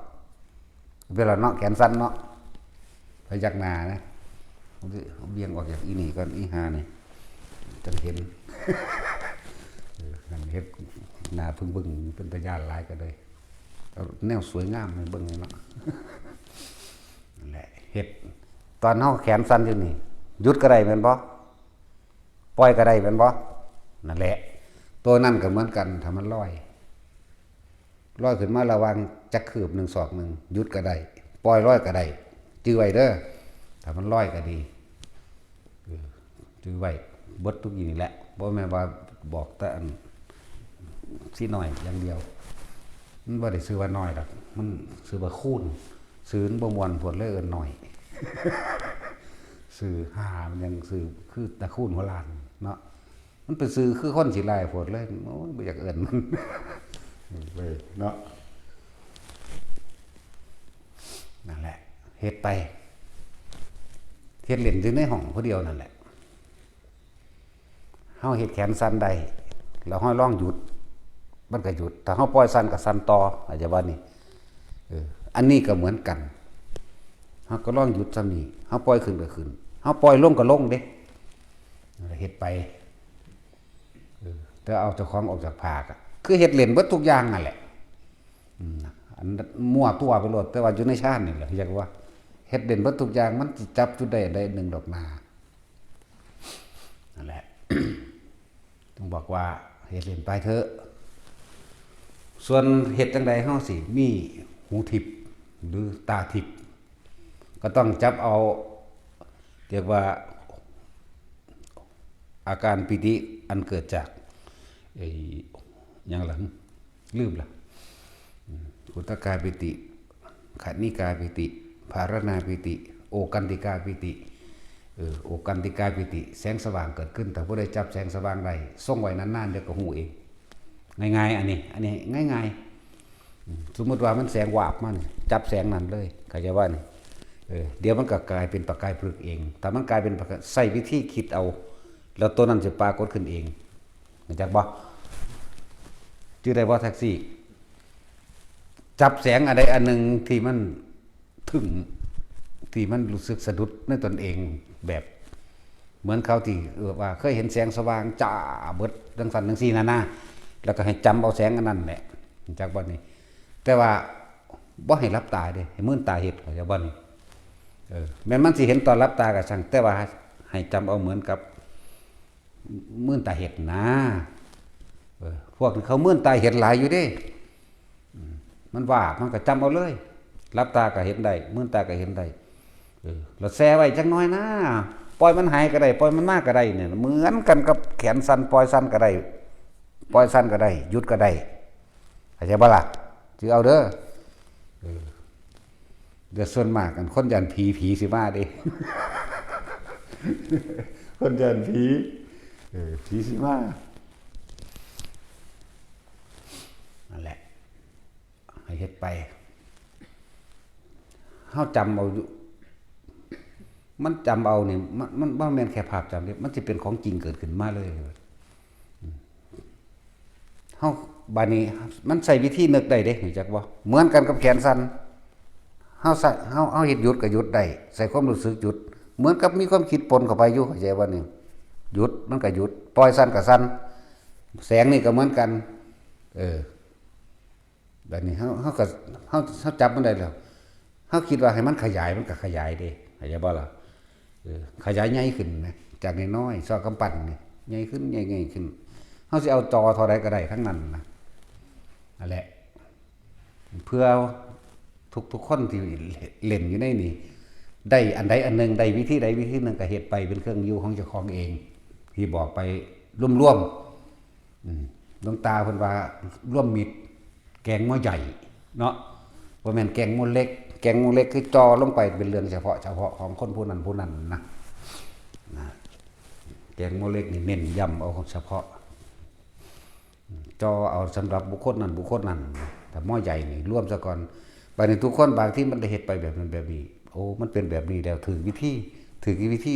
เป็นแล้วเนาะ แขนสั่นเนาะ พยักหน้านะ เวียงออกจากอีนี่ก่อน อีห่านี่ จั่งเห็น เออ นั่นเฮ็ดหน้าบึ้งๆ เป็นตาย้านหลายก็เลย เอาแนวสวยงามให้เบิ่งเนาะ นั่นแหละ เฮ็ด ตอนเฮาแขนสั่นอยู่นี่ หยุดก็ได้แม่นบ่ ปล่อยก็ได้แม่นบ่ นั่นแหละ ตัวนั้นก็เหมือนกัน ถ้ามันลอย ลอยขึ้นมาระหว่างจักคืบหนึ่งศอกหนึ่ง หยุดก็ได้ ปล่อยลอยก็ได้ จื่อไว้เด้อ ถ้ามันลอยก็ดี เออ จื่อไว้ เบิดทุกอย่างนี่แหละ บ่แม่นว่าบอกแต่อันสิน้อยอย่างเดียว มันบ่ได้ชื่อว่าน้อยดอก มันชื่อว่าคูณ ชื่อมันบ่ม่วนโพดเลยเอิ้นน้อย ชื่อห่ามันยังชื่อคือตระกูลหัวล้านเนาะ มันเป็นชื่อคือคนขี้ร้ายโพดเลย โอ้ย บ่อยากเอิ้นมัน เว้ย เนาะ นั่นแหละ เฮ็ดไป เฮ็ดเล่นอยู่ในห้องผู้เดียวนั่นแหละ เฮาเฮ็ดแขนสั่นได้ แล้วเฮาลองหยุด มันก็หยุด ถ้าเฮาปล่อยสั่นก็สั่นต่อ เข้าใจบ่นี่ เออ อันนี้ก็เหมือนกัน เฮาก็ลองหยุดส่ำนี้ เฮาปล่อยขึ้นก็ขึ้น เฮาปล่อยลงก็ลงเด้ เฮ็ดไป เออ แต่เอาเจ้าของออกจากผากอะ คือเฮ็ดเล่นเบิดทุกอย่างนั่นแหละ อืม อันมั่วตัวไปโลด แต่ว่าอยู่ในฌานนี่แหละ เรียกว่าเฮ็ดเล่นเบิดทุกอย่าง มันสิจับจุดใดได้หนึ่งดอกนา นั่นแหละ ต้องบอกว่าเฮ็ดเล่นไปเถอะ ส่วนเฮ็ดจั่งใดเฮาสิมีหูทิพย์หรือตาทิพย์ ก็ต้องจับเอา เรียกว่า อาการปีติอันเกิดจาก ไอ้ หยังล่ะ ลืมล่ะ อืม อุทกาปีติ ขณิกาปีติ ภารณาปีติ โอกันติกาปีติ เออ โอกันติกาปีติ แสงสว่างเกิดขึ้น ถ้าผู้ใดจับแสงสว่างได้ ทรงไว้นานๆ เดี๋ยวก็ฮู้เอง ง่ายๆ อันนี้ อันนี้ง่ายๆ อืม สมมุติว่ามันแสงวาบมานี่ จับแสงนั้นเลย เข้าใจบ่นี่ เออ เดี๋ยวมันก็กลายเป็นประกายพลึกเอง ถ้ามันกลายเป็นประกาย ใช้วิธีคิดเอา แล้วตัวนั้นสิปรากฏขึ้นเอง รู้จักบ่ จื่อได้บ่ แท็กซี่ จับแสงอันใดอันหนึ่งที่มันถึง ที่มันรู้สึกสะดุดในตนเอง แบบเหมือนเขาที่ เออ ว่าเคยเห็นแสงสว่างจ้าเบิดจั่งซั่นจั่งซี้นั่นนะ แล้วก็ให้จำเอาแสงอันนั้นแหละ รู้จักบ่นี่ แต่ว่าบ่ให้หลับตาเด้ ให้มืนตาเฮ็ด เข้าใจบ่นี่ เออ แม้นมันสิเห็นตอนหลับตาก็ช่าง แต่ว่าให้จำเอาเหมือนกับมืนตาเฮ็ดนะ เออ พวกที่เขามืนตาเฮ็ดหลายอยู่เด้ อืม มันว่ามันก็จำเอาเลย หลับตาก็เห็นได้ มืนตาก็เห็นได้ เออ แล้วแช่ไว้จักหน่อยนะ ปล่อยมันหายก็ได้ ปล่อยมันมาก็ได้เนี่ย เหมือนกันกับแขนสั่น ปล่อยสั่นก็ได้ ปล่อยสั่นก็ได้ หยุดก็ได้ เข้าใจบ่ล่ะ ถือเอาเด้อ เออ เดี๋ยวส่วนมากกันคนย่านผี ผีสิมาเด้ คนย่านผี เออ ผีสิมา นั่นแหละ ให้เฮ็ดไป เฮาจำเอาอยู่ มันจำเอานี่ มัน มันบ่แม่นแค่ภาพจำเด้ มันสิเป็นของจริงเกิดขึ้นมาเลย เฮา บาดนี้มันใช้วิธีนึกได้เด้ รู้จักบ่ เหมือนกันกับแขนสั่น เฮาใส่ เฮา เฮาเฮ็ดหยุดก็หยุดได้ ใส่ความรู้สึกหยุด เหมือนกับมีความคิดปนเข้าไปอยู่ เข้าใจบ่นี่ หยุดมันก็หยุด ปล่อยสั่นก็สั่น แสงนี่ก็เหมือนกัน เออ บาดนี้เฮา เฮาก็ เฮา เฮาจับมันได้แล้ว เฮาคิดว่าให้มันขยาย มันก็ขยายเด้ เข้าใจบ่ล่ะ เออ ขยายใหญ่ขึ้นนะ จากน้อยๆ ซอกกำปั้นนี่ ใหญ่ขึ้น ใหญ่ ใหญ่ขึ้น เฮาสิเอาจอเท่าใดก็ได้ทั้งนั้นนะ นั่นแหละ เพื่อทุกๆคนที่เล่นอยู่ในนี่ ได้อันใดอันหนึ่ง ได้วิธีใดวิธีหนึ่งก็เฮ็ดไปเป็นเครื่องอยู่ของเจ้าของเอง ที่บอกไปรวมๆ อืม หลวงตาเพิ่นว่ารวมมิตร แกงหม้อใหญ่เนาะ บ่แม่นแกงหม้อเล็ก แกงหม้อเล็กคือจ่อลงไปเป็นเรื่องเฉพาะ เฉพาะของคนผู้นั้นผู้นั้นนะ นะ แกงหม้อเล็กนี่เน้นย้ำเอาเฉพาะ จ่อเอาสำหรับบุคคลนั้นบุคคลนั้น แต่หม้อใหญ่นี่รวมซะก่อน บาดนี้ทุกคนบางทีมันได้เฮ็ดไปแบบนั้นแบบนี้ โอ้ มันเป็นแบบนี้แล้ว ถืกวิธี ถืกวิธี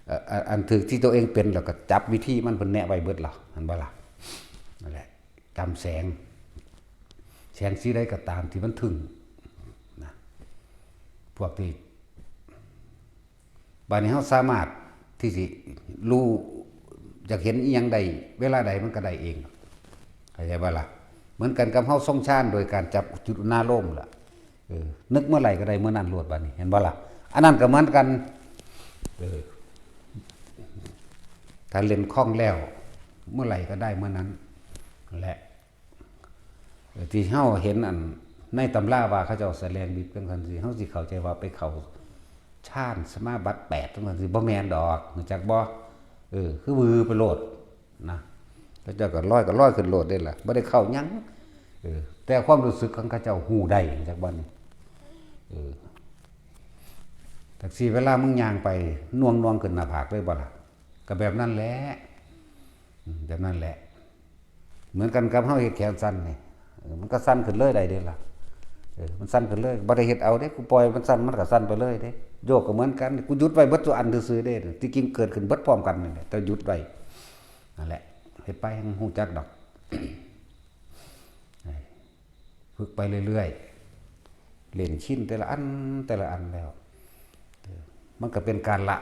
เอ่อ อัน อันถืกที่ตัวเองเป็น แล้วก็จับวิธีมัน เพิ่นแนะไว้เบิดล่ะ หันบ่ล่ะ นั่นแหละ ตามแสง แสงสีใดก็ตามที่มันถึงนะ พวกที่ บาดนี้เฮาสามารถที่สิรู้ อยากเห็นอีหยังได้ เวลาใดมันก็ได้เอง เข้าใจบ่ล่ะ เหมือนกันกับเฮาทรงฌานโดยการจับจุดอุณาโลมล่ะ เออ นึกเมื่อไหร่ก็ได้เมื่อนั้นโลด บาดนี้ เห็นบ่ล่ะ อันนั้นก็เหมือนกัน เออ ถ้าเล่นคล่องแล้ว เมื่อไหร่ก็ได้เมื่อนั้น และ ที่เฮาเห็นอันในตำราว่าเขาเจ้าแสดงฤทธิ์จั่งซั่นสิ เฮาสิเข้าใจว่าไปเข้าฌานสมาบัติแปดจั่งซั่นสิ บ่แม่นดอก รู้จักบ่ เออ คือวือไปโลดนะ เขาเจ้าก็ลอยก็ลอยขึ้นโลดเด้ล่ะ บ่ได้เข้าหยัง เออ แต่ความรู้สึกของเขาเจ้าฮู้ได้ รู้จักบ่นี่ เออ จั่งซี้เวลามึงย่างไป น่วงๆ ขึ้นหน้าผากเลยบ่ล่ะ ก็แบบนั้นแหละ อืม แบบนั้นแหละ เหมือนกันกับเฮาเฮ็ดแขนสั่นนี่ เออ มันก็สั่นขึ้นเลยได้เด้ล่ะ เออ มันสั่นขึ้นเลย บ่ได้เฮ็ดเอาเด้ กูปล่อยมันสั่น มันก็สั่นไปเลยเด้ โยกก็เหมือนกัน กูหยุดไว้เบิดทุกอันซื่อๆเด้ ที่จริงเกิดขึ้นเบิดพร้อมกันนี่แหละ แต่หยุดไว้ นั่นแหละ เฮ็ดไปให้มันรู้จักดอก ฝึกไปเรื่อยๆ เล่นชินแต่ละอัน แต่ละอันแล้ว เออ มันก็เป็นการละ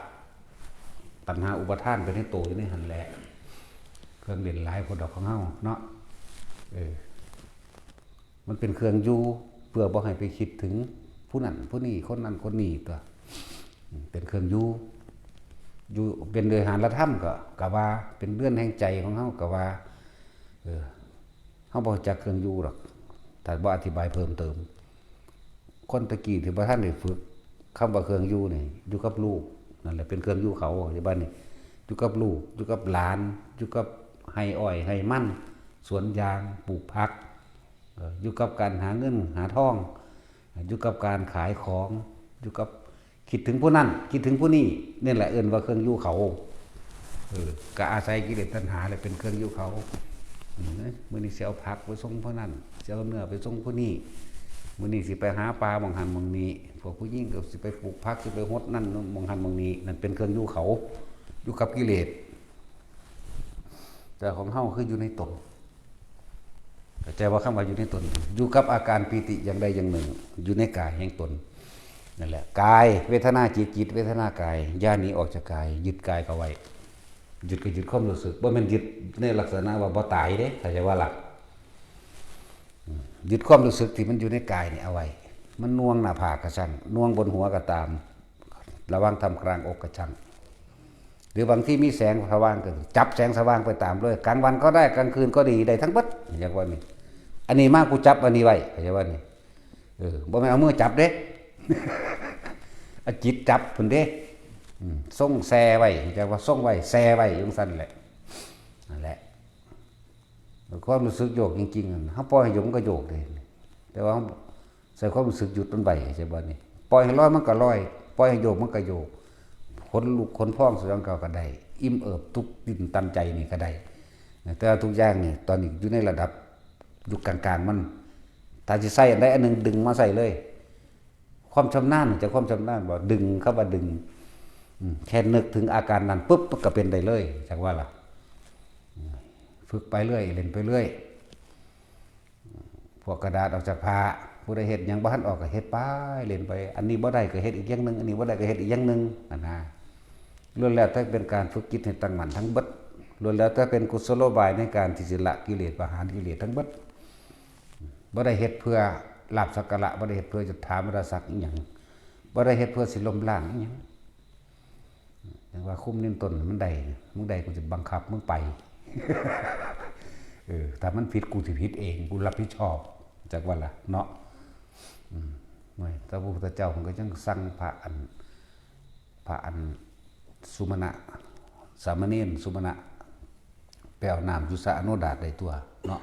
ตัณหาอุปาทานไปในโตอยู่ในหั้นแหละ เครื่องเล่นหลายโพดดอกของเฮาเนาะ เออ มันเป็นเครื่องอยู่ เพื่อบ่ให้ไปคิดถึงผู้นั้นผู้นี้ คนนั้นคนนี้ตั๊ว อืม เป็นเครื่องอยู่ อยู่ เป็นเรือนหาธรรมก็ ก็ว่า เป็นเรือนแห่งใจของเฮาก็ว่า เออ เฮาบ่รู้จักเครื่องอยู่ดอก ถ้าบ่อธิบายเพิ่มเติม คนตะกี้ที่บ่ทันได้ฝึก คำว่าเครื่องอยู่นี่ อยู่กับลูก นั่นแหละเป็นเครื่องอยู่เขา ปัจจุบันนี่ อยู่กับลูก อยู่กับหลาน อยู่กับไร่อ้อยไร่มัน สวนยาง ปลูกผัก เอ่อ อยู่กับการหาเงินหาทอง อยู่กับการขายของ อยู่กับ คิดถึงผู้นั้น คิดถึงผู้นี้ นี่แหละเอิ้นว่าเครื่องอยู่เขา เออ ก็อาศัยกิเลสตัณหาแหละเป็นเครื่องอยู่เขา อืม มื้อนี้สิเอาผักไปส่งผู้นั้น สิเอาเนื้อไปส่งผู้นี้ มื้อนี้สิไปหาปลาหม่องหั้นหม่องนี้ พวกผู้หญิงก็สิไปปลูกผัก สิไปหดนั่นหม่องหั้นหม่องนี้ นั่นเป็นเครื่องอยู่เขา อยู่กับกิเลส แต่ของเฮาคืออยู่ในตน เข้าใจว่าคำว่าอยู่ในตน อยู่กับอาการปีติอย่างใดอย่างหนึ่ง อยู่ในกายแห่งตน นั่นแหละ กายเวทนาจิต จิตเวทนากาย อย่าหนีออกจากกาย ยึดกายเข้าไว้ ยึดก็ยึดความรู้สึก บ่แม่นยึดในลักษณะว่าบ่ตายเด้ เข้าใจว่าล่ะ อืม ยึดความรู้สึกที่มันอยู่ในกายนี่เอาไว้ มันน่วงหน้าผากก็ช่าง น่วงบนหัวก็ตาม ระวังท่ามกลางอกก็ช่าง หรือบางทีมีแสงสว่างก็จับแสงสว่างไปตามเลย กลางวันก็ได้ กลางคืนก็ดี ได้ทั้งเบิด อย่างว่านี่ อันนี้มากูจับอันนี้ไว้ เข้าใจว่านี่ เออ บ่แม่นเอามือจับเด้ เอาจิตจับพุ้นเด้ อืม ทรงแช่ไว้ เข้าใจว่าทรงไว้ แช่ไว้จั่งซั่นแหละ นั่นแหละ ความรู้สึกโยกจริงๆนั่น เฮาปล่อยให้โยกมันก็โยกเด้ แต่ว่าเฮาใส่ความรู้สึกหยุดมันไว้ เข้าใจบ่นี่ ปล่อยให้ลอยมันก็ลอย ปล่อยให้โยกมันก็โยก ขนลุกขนพองสยองก้าวก็ได้ อิ่มเอิบทุกข์ตื้นตันใจนี่ก็ได้ แต่ว่าทุกอย่างนี่ ตอนนี้อยู่ในระดับอยู่กลางๆมัน ถ้าสิใส่อันใดอันหนึ่งดึงมาใส่เลย ข ความชำนาญ จากความชำนาญ บ่ดึง คำว่าดึง อืม แค่นึกถึงอาการนั้นปุ๊บ มันก็เป็นได้เลย จักว่าล่ะ อืม ฝึกไปเรื่อย เล่นไปเรื่อย พวกกระดาษออกจากผ้า ผู้ใดเฮ็ดหยังบ่ทันออกก็เฮ็ดไป เล่นไป อันนี้บ่ได้ก็เฮ็ดอีกอย่างหนึ่ง อันนี้บ่ได้ก็เฮ็ดอีกอย่างหนึ่ง นั่นนะ ล้วนแล้วแต่เป็นการฝึกจิตให้ตั้งมั่นทั้งเบิด ล้วนแล้วแต่เป็นกุศโลบายในการที่สิละกิเลส ประหารกิเลสทั้งเบิด บ่ได้เฮ็ดเพื่อลาภสักการะ บ่ได้เฮ็ดเพื่อจะถามราศักดิ์อีหยัง บ่ได้เฮ็ดเพื่อสิล้มล้างอีหยัง อย่างว่าคุมนินต้นมันได้ มึงได้กูจะบังคับมึงไป เออ ถ้ามันผิดกูสิผิดเอง กูรับผิดชอบ จักว่าล่ะเนาะ อืม โอ้ย แต่พระพุทธเจ้ามันก็ยังสั่งพระอัน พระอันสุมาณะ สามเณรสุมาณะ ไปเอาน้ำอยู่สระอโนดาตได้ตัวเนาะ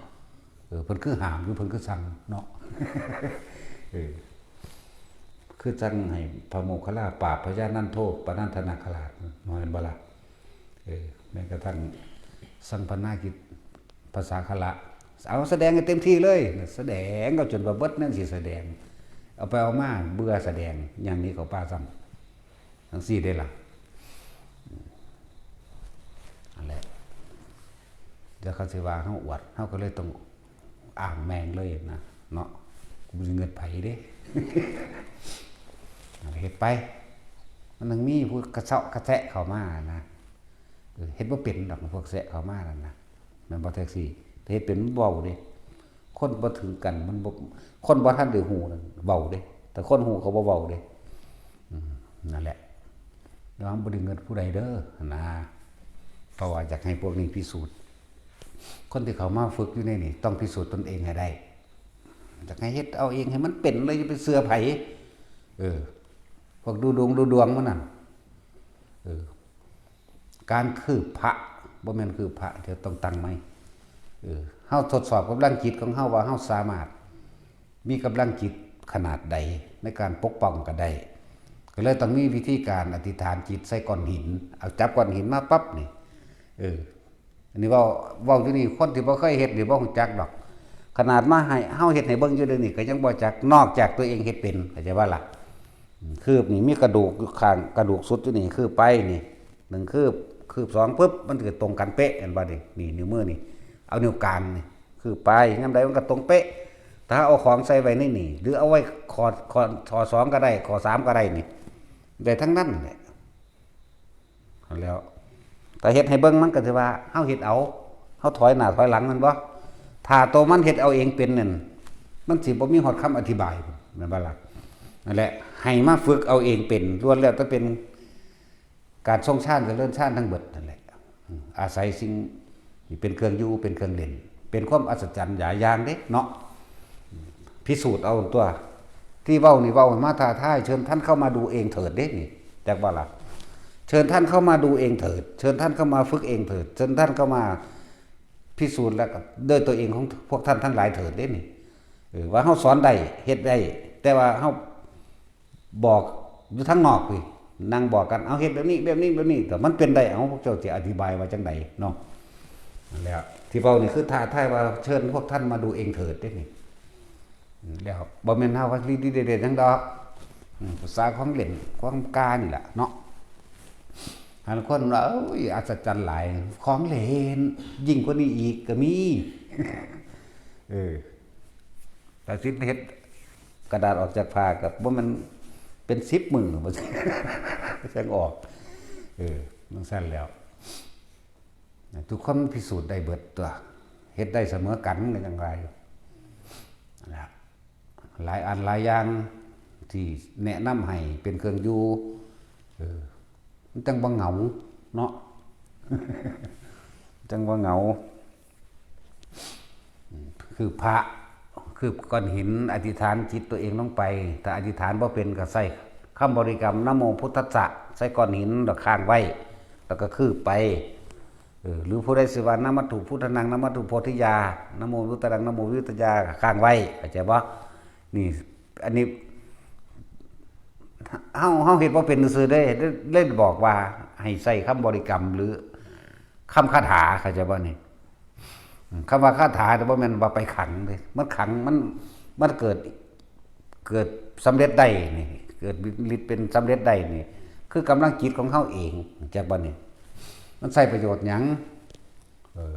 เออ เพิ่นคือห้ามอยู่ เพิ่นคือสั่งเนาะ เออ คือสั่งให้พระโมคคัลลาปราบพญานันโทปนันทนาคราช แม่นบ่ล่ะ เออ แม้กระทั่งสังพนากิจ ภาษาคละ เอาแสดงให้เต็มที่เลย แสดงเอาจนว่าเบิดแนวสิแสดง เอาไปเอามาเบื่อแสดง อย่างนี้เขาป้าซ้ำ จั่งซี้เด้ล่ะ นั่นแหละ เดี๋ยวเขาสิว่าเฮาอวด เฮาก็เลยต้องอ้างแม่งเลยนะ เนาะ กูบ่สิเงินไผเด้ เฮ็ดไป มันต้องมีผู้กระเซาะกระแซะเข้ามานะ เออ เฮ็ดบ่เป็นดอก พวกแซะเข้ามานั่นนะ แม่นบ่ แท็กซี่ ถ้าเฮ็ดเป็นมันเว้าเด้ คนบ่ถือกัน มันบ่ คนบ่ทันได้ฮู้นั่นเว้าเด้ แต่คนฮู้เขาบ่เว้าเด้ อืม นั่นแหละ ระวังบ่ได้เงินผู้ใดเด้อ นะ เพราะว่าอยากให้พวกนี้พิสูจน์ คนที่เขามาฝึกอยู่ในนี่ ต้องพิสูจน์ตนเองให้ได้ อยากให้เฮ็ดเอาเองให้มันเป็นเลย อย่าไปเชื่อไผ เออ พวกดูดวงดูดวงมันนั่น เออ การคืบพระ บ่แม่นคืบพระ เดี๋ยวต้องตั้งใหม่ เออ เฮาทดสอบกำลังจิตของเฮาว่าเฮาสามารถมีกำลังจิตขนาดใดในการปกป้องก็ได้ ก็เลยต้องมีวิธีการอธิษฐานจิตใส่ก้อนหิน เอาจับก้อนหินมาปั๊บนี่ เออ อันนี้เว้า เว้าอยู่นี่ คนที่บ่เคยเฮ็ดนี่บ่ฮู้จักดอก ขนาดมาให้เฮาเฮ็ดให้เบิ่งอยู่เดี๋ยวนี้ก็ยังบ่จัก นอกจากตัวเองเฮ็ดเป็น เข้าใจบ่ล่ะ อืม คืบนี่มีกระดูกอยู่ข้าง กระดูกสุดอยู่นี่ คืบไปนี่ หนึ่งคืบ คืบสองปุ๊บ มันก็ตรงกันเป๊ะ เห็นบ่นี่ นี่นิ้วมือนี่ เอานิ้วกลางนี่ คืบไป ยามใดมันก็ตรงเป๊ะ ถ้าเอาของใส่ไว้ในนี่ หรือเอาไว้ข้อ ข้อ ข้อสองก็ได้ ข้อสามก็ได้นี่ ได้ทั้งนั้นแหละ แล้ว แต่เฮ็ดให้เบิ่งมันก็สิว่าเฮาเฮ็ดเอา เฮาถอยหน้าถอยหลังแม่นบ่ ถ้าโตมันเฮ็ดเอาเองเป็นนั่น มันสิบ่มีฮอดคำอธิบาย แม่นบ่ล่ะ นั่นแหละ ให้มาฝึกเอาเองเป็น ล้วนแล้วแต่เป็นการทรงฌานเจริญฌานทั้งเบิดนั่นแหละ อืม อาศัยสิ่งที่เป็นเครื่องอยู่ เป็นเครื่องเล่น เป็นความอัศจรรย์หลายอย่างเด้เนาะ พิสูจน์เอาตัว ที่เว้านี่เว้าให้มาท้าทาย เชิญท่านเข้ามาดูเองเถิดเด้นี่ จักบ่ล่ะ เชิญท่านเข้ามาดูเองเถิด เชิญท่านเข้ามาฝึกเองเถิด เชิญท่านเข้ามาพิสูจน์แล้วก็ด้วยตัวเองของพวกท่านทั้งหลายเถิดเด้นี่ เออ ว่าเฮาสอนได้ เฮ็ดได้ แต่ว่าเฮาบอกอยู่ทางนอกพี้ นั่งบอกกัน เอาเฮ็ดแบบนี้ แบบนี้ แบบนี้ แต่มันเป็นได้ เอาพวกเจ้าสิอธิบายว่าจั่งใดเนาะ นั่นแหละ ที่เว้านี่คือท้าทายว่าเชิญพวกท่านมาดูเองเถิดเด้นี่ แล้วบ่แม่นเฮาว่าลีดีเด่นๆหยังดอก อืม ภาษาของเล่น ของกานี่แหละเนาะ หลายคนว่า โอ้ย อัศจรรย์หลาย ของเล่น ยิ่งกว่านี้อีกก็มี เออ แต่สิเฮ็ดกระดาษออกจากผ้าก็บ่แม่นเป็นสิบมื้อ จั่งออก เออ จั่งซั่นแล้ว ทุกคนพิสูจน์ได้เบิดตัว เฮ็ดได้เสมอกันก็จั่งว่าอยู่ นะ หลายอันหลายอย่างที่แนะนำให้เป็นเครื่องอยู่ เออ มันจั่งบ่เหงาเนาะ จั่งบ่เหงา คือพระ คือก้อนหิน อธิษฐานจิตตัวเองลงไป ถ้าอธิษฐานบ่เป็นก็ใส่คำบริกรรม นะโมพุทธัสสะ ใส่ก้อนหินแล้วค้างไว้ แล้วก็คืบไป เออ หรือผู้ใดสิว่า นะมัตถุพุทธานัง นะมัตถุโพธิยา นะโมวิรุตตานัง นะโมวิรุตตายา ก็ค้างไว้ เข้าใจบ่ นี่ อันนี้ เฮา เฮาเฮ็ดบ่เป็นซื่อๆเด้ เล่นบอกว่าให้ใส่คำบริกรรม หรือคำคาถา เข้าใจบ่นี่ อืม คำว่าคาถาเนี่ยบ่แม่นว่าไปขังเด้ มันขัง มัน มันเกิด เกิดสำเร็จได้นี่ เกิดฤทธิ์เป็นสำเร็จได้นี่ คือกำลังจิตของเฮาเอง จักบ่นี่ มันใช้ประโยชน์หยัง เออ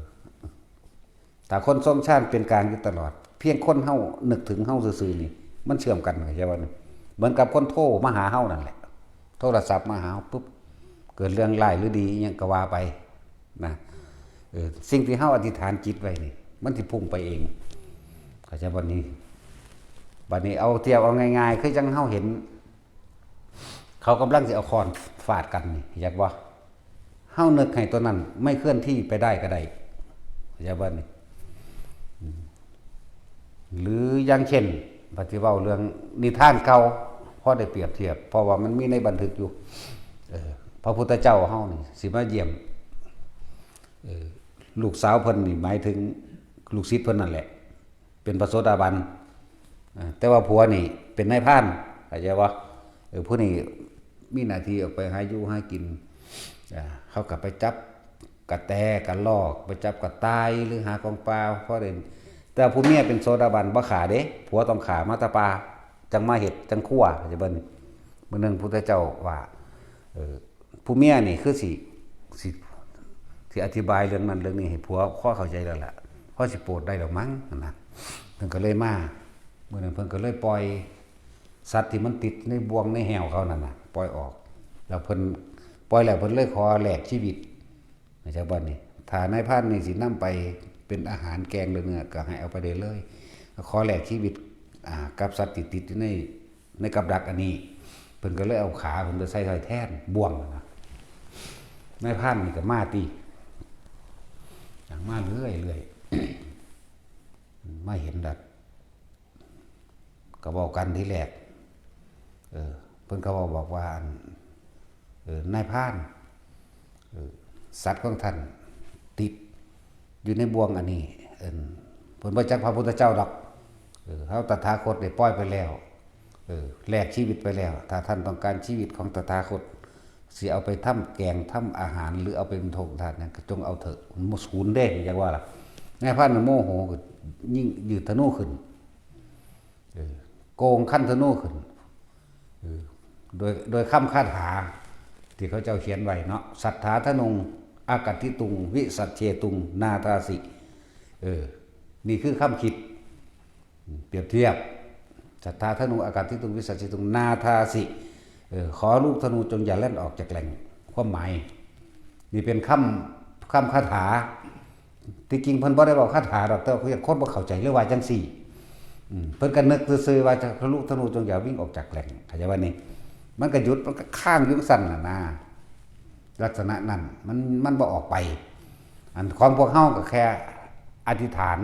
ถ้าคนทรงฌานเป็นกลางอยู่ตลอด เพียงคนเฮานึกถึงเฮาซื่อๆนี่ มันเชื่อมกัน เข้าใจบ่นี่ เหมือนกับคนโทรมาหาเฮานั่นแหละ โทรศัพท์มาหาเฮาปุ๊บ เกิดเรื่องร้ายหรือดีอิหยังก็ว่าไปนะ เออ สิ่งที่เฮาอธิษฐานจิตไว้นี่ มันสิพุ่งไปเอง เข้าใจบ่นี่ บัดนี้เอาเทียบเอาง่ายๆ คือจั่งเฮาเห็น เขากำลังสิเอาค้อนฟาดกันนี่ จักบ่ เฮานึกให้ตัวนั้นไม่เคลื่อนที่ไปได้ก็ได้ เข้าใจบ่นี่ อืม หรืออย่างเช่น ปฏิเว้าเรื่องนิทานเก่า พอได้เปรียบเทียบ เพราะว่ามันมีในบันทึกอยู่ เออ พระพุทธเจ้าเฮานี่สิมาเยี่ยม เออ ลูกสาวเพิ่นนี่หมายถึงลูกศิษย์เพิ่นนั่นแหละ เป็นพระโสดาบัน เออ แต่ว่าผัวนี่เป็นนายพราน เข้าใจบ่ เออ ผู้นี้มีหน้าที่ออกไปหาอยู่หากิน อ่า เขาก็ไปจับกระแตกระรอก ไปจับกระต่ายหรือหาของป่า พอได้ แต่ผู้เมียเป็นโสดาบันบ่ฆ่าเด้ ผัวต้องฆ่ามาแต่ป่า จั่งมาเฮ็ด จั่งครัว เข้าใจบ่นี่ มื้อหนึ่งพุทธเจ้าว่า เออ ผู้เมียนี่คือสิ สิ สิอธิบายเรื่องนั้นเรื่องนี้ให้ผัวพอเข้าใจแล้วล่ะ พอสิโปรดได้แล้วมั้งนะ เพิ่นก็เลยมา มื้อนั้นเพิ่นก็เลยปล่อยสัตว์ที่มันติดในบ่วงในแหวเขานั่นน่ะ ปล่อยออก แล้วเพิ่นปล่อยแล้วเพิ่นเลยขอแลกชีวิต เข้าใจบ่นี่ ถ้านายพรานนี่สินำไปเป็นอาหารแกงหรือเนื้อก็ให้เอาไปได้เลย ขอแลกชีวิต อ่า กับสัตว์ที่ติดอยู่ใน ในกับดักอันนี้ เพิ่นก็เลยเอาขาเพิ่นไปใส่ไว้แทนบ่วงนะ นายพรานนี่ก็มาติ อย่างมาเรื่อยๆ มาเห็นดัด ก็เว้ากันทีแรก เออ เพิ่นก็เว้าบอกว่า อัน เออ นายพราน เออ สัตว์ของท่านติดอยู่ในบ่วงอันนี้ เอิ้น เพิ่นบ่จักพระพุทธเจ้าดอก เออ เฮาตถาคตได้ปล่อยไปแล้ว เออ แลกชีวิตไปแล้ว ถ้าท่านต้องการชีวิตของตถาคต สิเอาไปทำแกง ทำอาหาร หรือเอาไปเป็นโภคธาตุหยังก็จงเอาเถอะ มันบ่สูญเด้ จั่งว่าล่ะ นายพรานมันโมโห ก็ยิ่งยืดธนูขึ้น เออ โกงคันธนูขึ้น เออ โดย โดยคำคาถาที่เขาเจ้าเขียนไว้เนาะ สัตถาธนุง อากติตุง วิสัชเชตุง นาทาสิ เออ นี่คือคำคิด เปรียบเทียบ สัตถาธนุง อากติตุง วิสัชเชตุง นาทาสิ เออ ขอลูกธนูจงอย่าแล่นออกจากแหล่ง ความหมาย นี่เป็นคำ คำคาถา ที่จริงเพิ่นบ่ได้เว้าคาถาดอก แต่ว่าคนบ่เข้าใจเลยว่าจั่งซี้ อืม เพิ่นก็นึกซื่อๆว่าจะลูกธนูจงอย่าวิ่งออกจากแหล่ง เข้าใจบ่นี่ มันก็หยุด มันก็ค้างอยู่จั่งซั้นน่ะนะ ลักษณะนั้น มัน มันบ่ออกไป อันของพวกเฮาก็แค่อธิษฐาน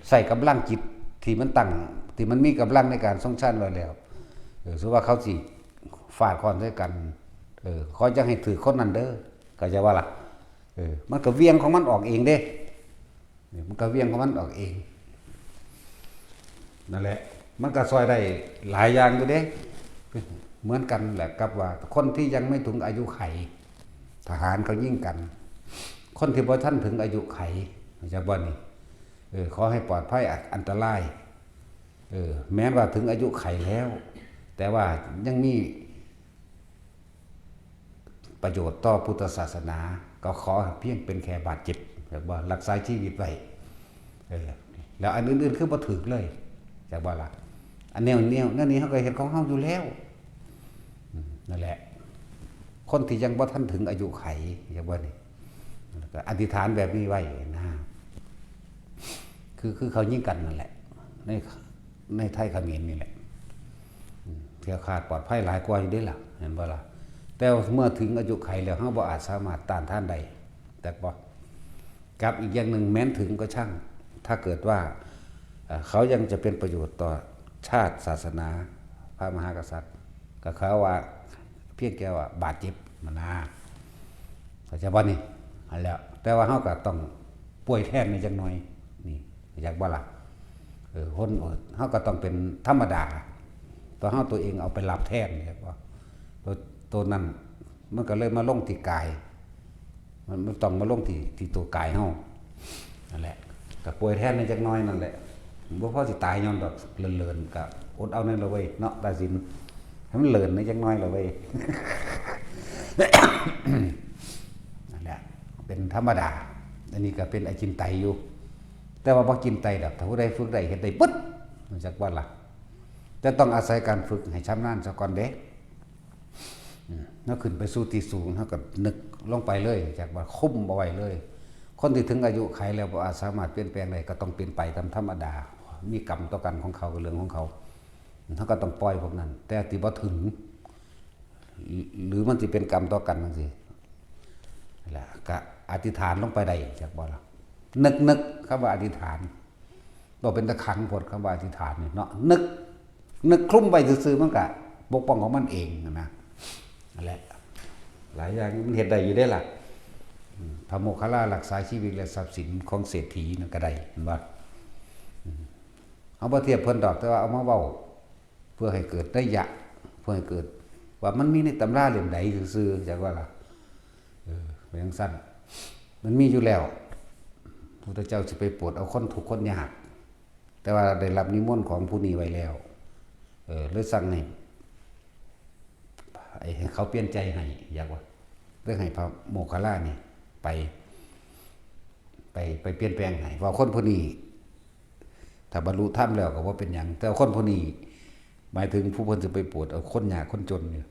ใช้กำลังจิตที่มันตั้ง ที่มันมีกำลังในการทรงฌานไว้แล้ว เออ สมมุติว่าเขาสิฟาดค้อนใส่กัน เออ ขออย่าให้ถืกคนนั้นเด้อ เข้าใจบ่ล่ะ เออ มันก็เหวี่ยงของมันออกเองเด้ เนี่ย มันก็เหวี่ยงของมันออกเอง นั่นแหละ มันก็ซ่อยได้หลายอย่างอยู่เด้ เหมือนกันแหละกับว่าคนที่ยังไม่ถึงอายุไข ทหารเขายิงกัน คนที่บ่ทันถึงอายุไข เข้าใจบ่นี่ เออ ขอให้ปลอดภัยอันตราย เออ แม้ว่าถึงอายุไขแล้ว แต่ว่ายังมี ประโยชน์ต่อพุทธศาสนา ก็ขอให้เพียงเป็นแค่บาดเจ็บ แบบว่ารักษาชีวิตไว้ เออ แล้วอันอื่นๆ คือบ่ถืกเลย จักบ่ล่ะ อันแนว แนว แนวนี้เฮาก็เฮ็ดของเฮาอยู่แล้ว อืม นั่นแหละ คนที่ยังบ่ทันถึงอายุไข จักบ่นี่ ก็อธิษฐานแบบนี้ไว้นะ คือ คือเขายิงกันนั่นแหละ ใน ในไทยเขมรนี่แหละ อืม แคล้วคลาดปลอดภัยหลายกว่าอยู่เด้ล่ะ เห็นบ่ล่ะ แต่เมื่อถึงอายุไขแล้ว เฮาบ่อาจสามารถต้านทานได้ แต่บ่ กับอีกอย่างหนึ่ง แม้นถึงก็ช่าง ถ้าเกิดว่า เอ่อ เขายังจะเป็นประโยชน์ต่อชาติศาสนา พระมหากษัตริย์ ก็เขาว่า เพียงแค่ว่าบาดเจ็บ มันนะ เข้าใจบ่นี่ อันแล้ว แต่ว่าเฮาก็ต้องป่วยแทนในจักหน่อย นี่ เข้าใจบ่ล่ะ เออ คน เฮาก็ต้องเป็นธรรมดา ตัวเฮาตัวเองเอาไปรับแทน เข้าใจบ่ ตัว ตัวนั้น มันก็เลยมาลงที่กาย มัน มันต้องมาลงที่ ที่ตัวกายเฮา นั่นแหละ ก็ป่วยแทนในจักหน่อยนั่นแหละ บ่พอสิตายย้อนดอก เลินๆ ก็อดเอาแน่ละเว้ย เนาะ ตาสิน มันเลินนะจังน้อยละเว้ย นั่นแหละ เป็นธรรมดา อันนี้ก็เป็นอจินไตยอยู่ แต่ว่าบ่จินไตยดอก ถ้าผู้ใดฝึกได้เฮ็ดได้ปึ๊ด มันจักว่าล่ะ แต่ต้องอาศัยการฝึกให้ชำนาญซะก่อนเด้ อืม แล้วขึ้นไปสู่ที่สูง แล้วก็นึกลงไปเลย จักว่าคุมเอาไว้เลย คนที่ถึงอายุไขแล้วบ่อาจสามารถเปลี่ยนแปลงได้ ก็ต้องเป็นไปตามธรรมดา มีกรรมต่อกันของเขา ก็เรื่องของเขา เขาก็ต้องปล่อยพวกนั้น แต่ที่บ่ถึง หรือมันสิเป็นกรรมต่อกันจังซี่ แล้วก็อธิษฐานลงไปได้ จักบ่ล่ะ นึกๆ คำว่าอธิษฐาน บ่เป็นตาขังโพด คำว่าอธิษฐานนี่เนาะ นึก นึกคลุมไว้ซื่อๆ มันก็ปกป้องของมันเองนะ นั่นแหละ หลายอย่างมันเฮ็ดได้อยู่เด้ล่ะ อืม พระโมคคัลลารักษาชีวิตและทรัพย์สินของเศรษฐีนั่นก็ได้ เห็นบ่ อืม เอาบ่เทียบเพิ่นดอก แต่ว่าเอามาเว้า เพื่อให้เกิดนัยยะ เพื่อให้เกิด ว่ามันมีในตำราเล่มใดซื่อๆ จักว่าล่ะ เออ เป็นจังซั่น มันมีอยู่แล้ว พุทธเจ้าสิไปโปรดเอาคนทุกข์คนยาก แต่ว่าได้รับนิมนต์ของผู้นี้ไว้แล้ว เออ เลยสั่งให้ ไอ้ให้เขาเปลี่ยนใจให้ อยากว่า เลยให้พระโมคคัลลานี่ไป ไป ไปเปลี่ยนแปลงให้ ว่าคนผู้นี้ ถ้าบรรลุธรรมแล้วก็บ่เป็นหยัง แต่คนผู้นี้ หมายถึงผู้เพิ่นสิไปโปรดเอาคนยากคนจนอยู่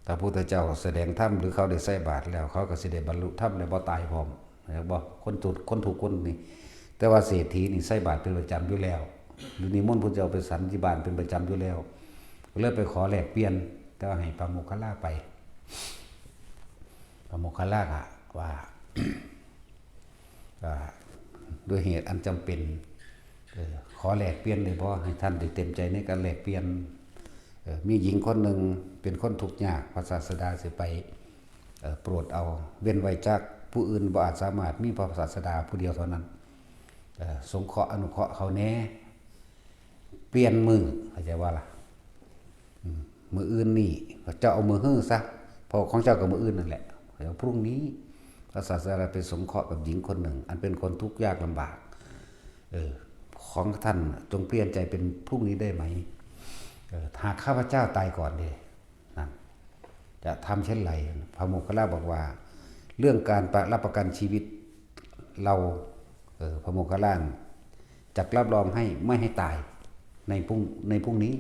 ถ้าพุทธเจ้าแสดงธรรม หรือเขาได้ใส่บาตรแล้ว เขาก็สิได้บรรลุธรรม และบ่ตายพร้อม เห็นบ่ คนทุกข์ คนทุกข์คนนี้ แต่ว่าเศรษฐีนี่ใส่บาตรเป็นประจำอยู่แล้ว หรือนิมนต์พุทธเจ้าไปฉันที่บ้านเป็นประจำอยู่แล้ว ก็เลยไปขอแลกเปลี่ยน แต่ว่าให้พระโมคคัลลาไป พระโมคคัลลาก็ว่า ก็ด้วยเหตุอันจำเป็น เอ่อ ขอแลกเปลี่ยนได้บ่ ให้ท่านได้เต็มใจในการแลกเปลี่ยน เอ่อ มีหญิงคนหนึ่งเป็นคนทุกข์ยาก พระศาสดาสิไป เอ่อ โปรดเอา เว้นไว้จากผู้อื่นบ่อาจสามารถ มีพระศาสดาผู้เดียวเท่านั้น เอ่อ สงเคราะห์อนุเคราะห์เขาแหน่ เปลี่ยนมื้อ เข้าใจบ่ล่ะ อืม มื้ออื่นนี่ เจ้าเอามื้อฮื้อซะ เพราะของเจ้าก็มื้ออื่นนั่นแหละ แล้วพรุ่งนี้ พระศาสดาไปสงเคราะห์กับหญิงคนหนึ่ง อันเป็นคนทุกข์ยากลำบาก เออ ของท่านจงเปลี่ยนใจเป็นพรุ่งนี้ได้ไหม เออ หากข้าพเจ้าตายก่อนเด้ นั่น จะทำเช่นไร พระโมคคัลลาบอกว่า เรื่องการประ รับประกันชีวิตเรา เออ พระโมคคัลลาจักรับรองให้ไม่ให้ตายในพรุ่ง ในพรุ่งนี้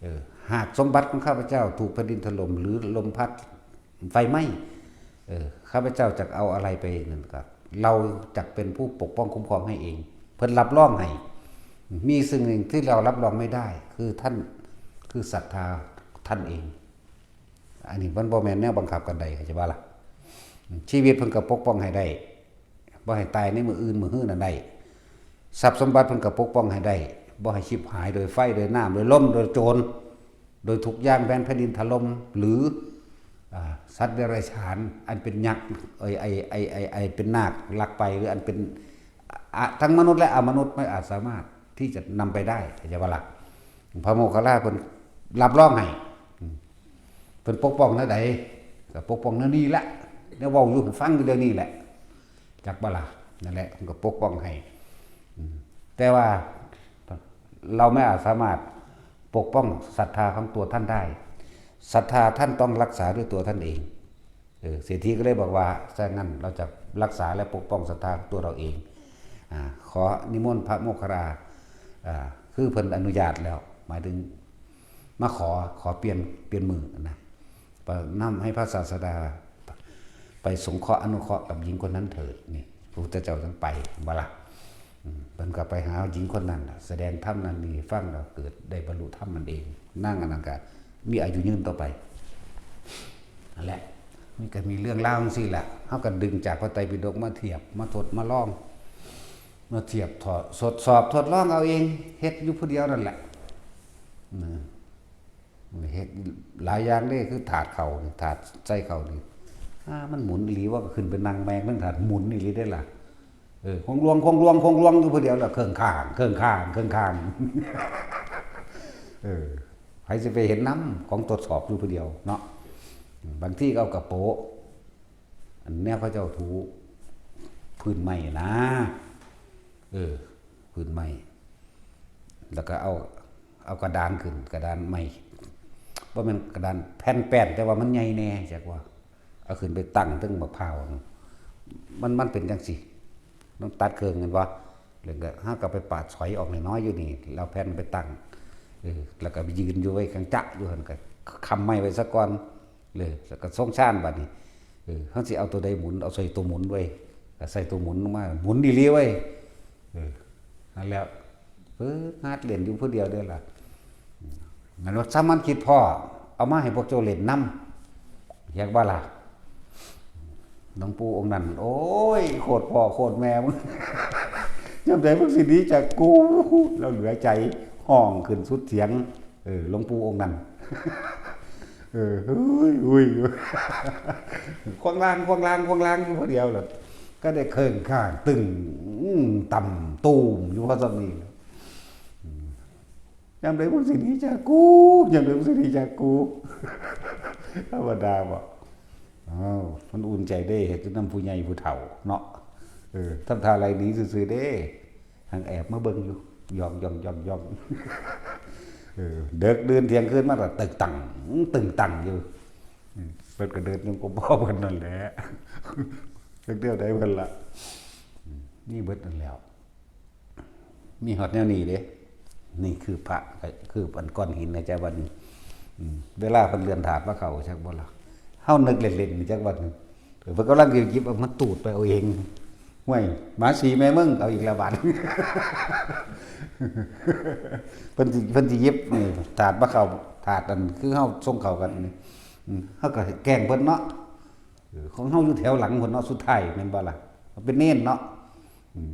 เออ หากสมบัติของข้าพเจ้าถูกแผ่นดินถล่ม หรือลมพัด ไฟไหม้ เออ ข้าพเจ้าจักเอาอะไรไปนั่นก็ เราจักเป็นผู้ปกป้องคุ้มครองให้เอง เพิ่นรับรองให้ มีสิ่งหนึ่งที่เรารับรองไม่ได้ คือท่าน คือศรัทธาท่านเอง อันนี้มันบ่แม่นแนวบังคับกันได้ เข้าใจบ่ล่ะ ชีวิตเพิ่นก็ปกป้องให้ได้ บ่ให้ตายในมื้ออื่นมื้อฮื้อนั่นได้ ทรัพย์สมบัติเพิ่นก็ปกป้องให้ได้ บ่ให้ฉิบหายโดยไฟ โดยน้ำ โดยลม โดยโจร โดยทุกข์ยากแพ้นแผ่นดินถล่ม หรือ อ่า สัตว์เดรัจฉาน อันเป็นยักษ์ ไอ้ ไอ้ ไอ้ ไอ้ ไอ้เป็นนาคลักไป หรืออันเป็น อะ ทั้งมนุษย์และอมนุษย์ไม่อาจสามารถที่จะนำไปได้ เข้าใจบ่ล่ะ พระโมคคัลลาเพิ่นรับรองให้ อืม เพิ่นปกป้องแนวใด ก็ปกป้องแนวนี้แหละ แนวเว้าอยู่ให้ฟังอยู่เดี๋ยวนี้แหละ จักบ่ล่ะ นั่นแหละ เพิ่นก็ปกป้องให้ อืม แต่ว่าเราไม่อาจสามารถปกป้องศรัทธาของตัวท่านได้ ศรัทธาท่านต้องรักษาด้วยตัวท่านเอง เออ เศรษฐีก็เลยบอกว่า ถ้างั้นเราจะรักษาและปกป้องศรัทธาของตัวเราเอง อ่า ขอนิมนต์พระโมคคัลลา อ่า คือเพิ่นอนุญาตแล้ว หมายถึงมาขอ ขอเปลี่ยน เปลี่ยนมื้อนะ ไปนำให้พระศาสดา ไปสงเคราะห์อนุเคราะห์กับหญิงคนนั้นเถิด นี่ พระพุทธเจ้าจั่งไป บ่ล่ะ อืม เพิ่นก็ไปหาหญิงคนนั้นน่ะ แสดงธรรมนั่นนี่ให้ฟัง แล้วเกิดได้บรรลุธรรมนั่นเอง นางอันนั้นก็มีอายุยืนต่อไป นั่นแหละ มันก็มีเรื่องราวจั่งซี้แหละ เฮาก็ดึงจากพระไตรปิฎกมาเทียบ มาทดมาลอง มาเทียบทด ทดสอบทดลองเอาเอง เฮ็ดอยู่ผู้เดียวนั่นแหละ นะ เฮ็ดหลายอย่างเด้ คือถาดข้าวนี่ ถาดใส่ข้าวนี่ อ่า มันหมุนอีหลีว่า ก็ขึ้นไปนั่งแม่งเทิงถาด หมุนอีหลีเด้ล่ะ เออ คงลวง คงลวง คงลวงอยู่ผู้เดียวล่ะ เครื่องข้าง เครื่องข้าง เครื่องข้าง เออ ไผสิไปเห็นนำ ของทดสอบอยู่ผู้เดียวเนาะ บางทีก็เอากระโปะ อันแนวเขาเจ้าถูพื้นไม้นะ เออ พื้นไม้ แล้วก็เอา เอากระดานขึ้น กระดานไม้ บ่แม่นกระดานแผ่นแป้น แต่ว่ามันใหญ่แน่จักว่า เอาขึ้นไปตั้งเทิงบักพร้าว มัน มันเป็นจั่งซี้ ต้องตัดเครื่องแม่นบ่ แล้วก็เฮาก็ไปปาดสอยออกน้อยๆอยู่นี่ แล้วแผ่นไปตั้ง เออ แล้วก็ไปยืนอยู่ไว้กลางจะอยู่หั่น ก็ค้ำไม้ไว้ซะก่อน เออ แล้วก็ทรงฌานบัดนี้ เออ เฮาสิเอาตัวใดหมุน เอาใส่ตัวหมุนไว้ ก็ใส่ตัวหมุนลงมา หมุนอีหลีเว้ย เออ นั่นแหละ ฝึกหัดเล่นอยู่ผู้เดียวเด้อล่ะ อืม นั่นว่าสามัญคิดพ้อ เอามาให้พวกเจ้าเล่นนำ อยากบ่ล่ะ หลวงปู่องค์นั้น โอ้ย โคตรพ่อโคตรแม่มึง ยามใดมึงสิหนีจากกู แล้วเหลือใจ ฮ้องขึ้นสุดเสียง เออ หลวงปู่องค์นั้น เออ เฮ้ย อุ้ย ควงลาง ควงลาง ควงลางอยู่ผู้เดียวล่ะ ก็ได้เคิ่งข้าง ตึง อืม ต่ำตูมอยู่พอสำนี้ อืม ยามใดมึงสิหนีจากกู ยามใดมึงสิหนีจากกู ธรรมดาบ่ อ้าว มันอุ่นใจเด้ เฮ็ดนำผู้ใหญ่ผู้เฒ่าเนาะ เออ ทำท่าไรหนีซื่อๆเด้ หังแอบมาเบิ่งอยู่ ย่องๆๆๆ เออ เดิกดื่นเที่ยงคืนมาก็ตึงตัง ตึงตังอยู่ อืม เพิ่นก็เดินจงกรมพ่อเพิ่นนั่นแหละ จักแนวใดเพิ่นล่ะ อืม นี่เบิดนั่นแล้ว มีฮอดแนวนี้เด้ นี่คือพระ คืออันก้อนหินนะจ๊ะ ว่านี่ อืม เวลาเพิ่นเลื่อนถาดมาเข้าจักบ่ล่ะ เฮานึกเล่นๆนี่จักว่านี่ เพิ่นกำลังสิหยิบเอามาตูดไปเอาเอง ห้วย หมาสีแม่มึง เอาอีกแล้วบาด เพิ่นสิ เพิ่นสิหยิบนี่ถาดมาเข้า ถาดอันคือเฮาส่งเข้ากันนี่ อืม เฮาก็แกล้งเพิ่นเนาะ เออ ของเฮาอยู่แถวหลังพุ้นเนาะ สุดท้ายแม่นบ่ล่ะ เป็นเณรเนาะ อืม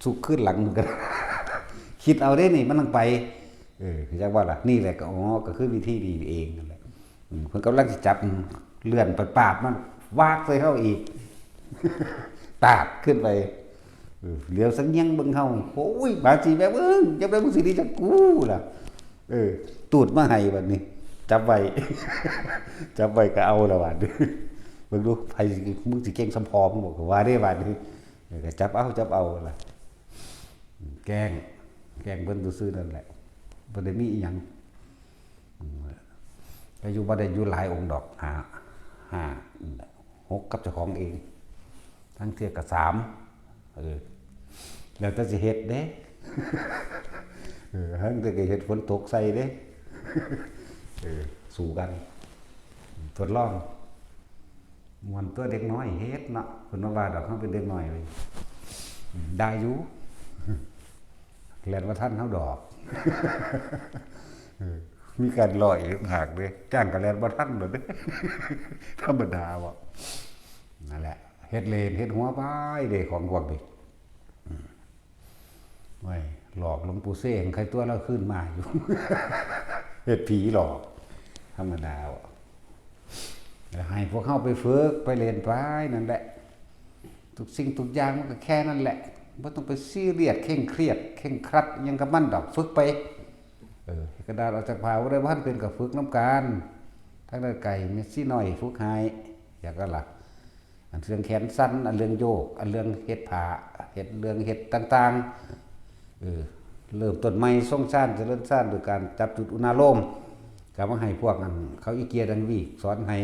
สุกขึ้นหลังเหมือนกัน คิดเอาเด้นี่ มันต้องไป เออ จักว่าล่ะ นี่แหละก็ อ๋อ ก็คือวิธีนี้เองนั่นแหละ อืม เพิ่นกำลังสิจับ เลื่อนไปปาบมัน วากใส่เฮาอีก ตาดขึ้นไป เออ เหลียวสังเยียงเบิ่งเฮา โอ้ย หมาสีแม่มึง จักได้มึงสิหนีจากกูล่ะ เออ ตูดมาให้บัดนี้ จับไว้ จับไว้ก็เอาละบาดนี้ เบิ่งดู ไผสิ มึงสิเก่งส่ำพ่อมึงบ่ ก็ว่าเด้บาดนี้ เออ ก็จับเอา จับเอาล่ะ แกล้ง แกล้งเพิ่นซื่อๆนั่นแหละ บ่ได้มีอิหยัง อืม ก็อยู่บ่ได้อยู่หลายองค์ดอก ห้า ห้า หกกับเจ้าของเอง ทั้งเทื่อก็สาม เออ แล้วแต่สิเฮ็ดเด้ เออ ทั้งเทื่อก็เฮ็ดฝนตกใส่เด้ เออ สู้กัน ทดลอง ม่วนตัวเด็กน้อยเฮ็ดเนาะ เพิ่นบ่ว่าดอก เฮาเป็นเด็กน้อยเว้ย ได้อยู่ แล่นบ่ทันเฮาดอก เออ มีการลอยอีกต่างหากเด้ จ้างก็แล่นบ่ทันโลดเด้ ธรรมดาบ่ นั่นแหละ เฮ็ดเล่น เฮ็ดหัวไปเด้ ของพวกนี้ อืม โอ้ย หลอกหลวงปู่เซ้ง ใครตัวเราขึ้นมาอยู่ เฮ็ดผีหลอก ธรรมดาบ่ แล้วให้พวกเฮาไปฝึก ไปเล่นไปนั่นแหละ ทุกสิ่งทุกอย่างมันก็แค่นั้นแหละ บ่ต้องไปซีเรียส เคร่งเครียด เคร่งครัดอิหยังกับมันดอก ฝึกไป เออ กระดาษออกจากผ้าบ่ได้ บ่ทันเป็นก็ฝึกนำกัน ทางด้านไกล แม่ชีน้อยฝึกให้ อยากก็ล่ะ อันเรื่องแขนสั้น อันเรื่องโยก อันเรื่องเฮ็ดผ้า เฮ็ดเรื่องเฮ็ดต่างๆ เออ เริ่มต้นใหม่ ทรงฌาน เจริญฌาน โดยการจับจุดอุณาโลม ก็มาให้พวกนั้น เขาอีเกียดังวีก สอนให้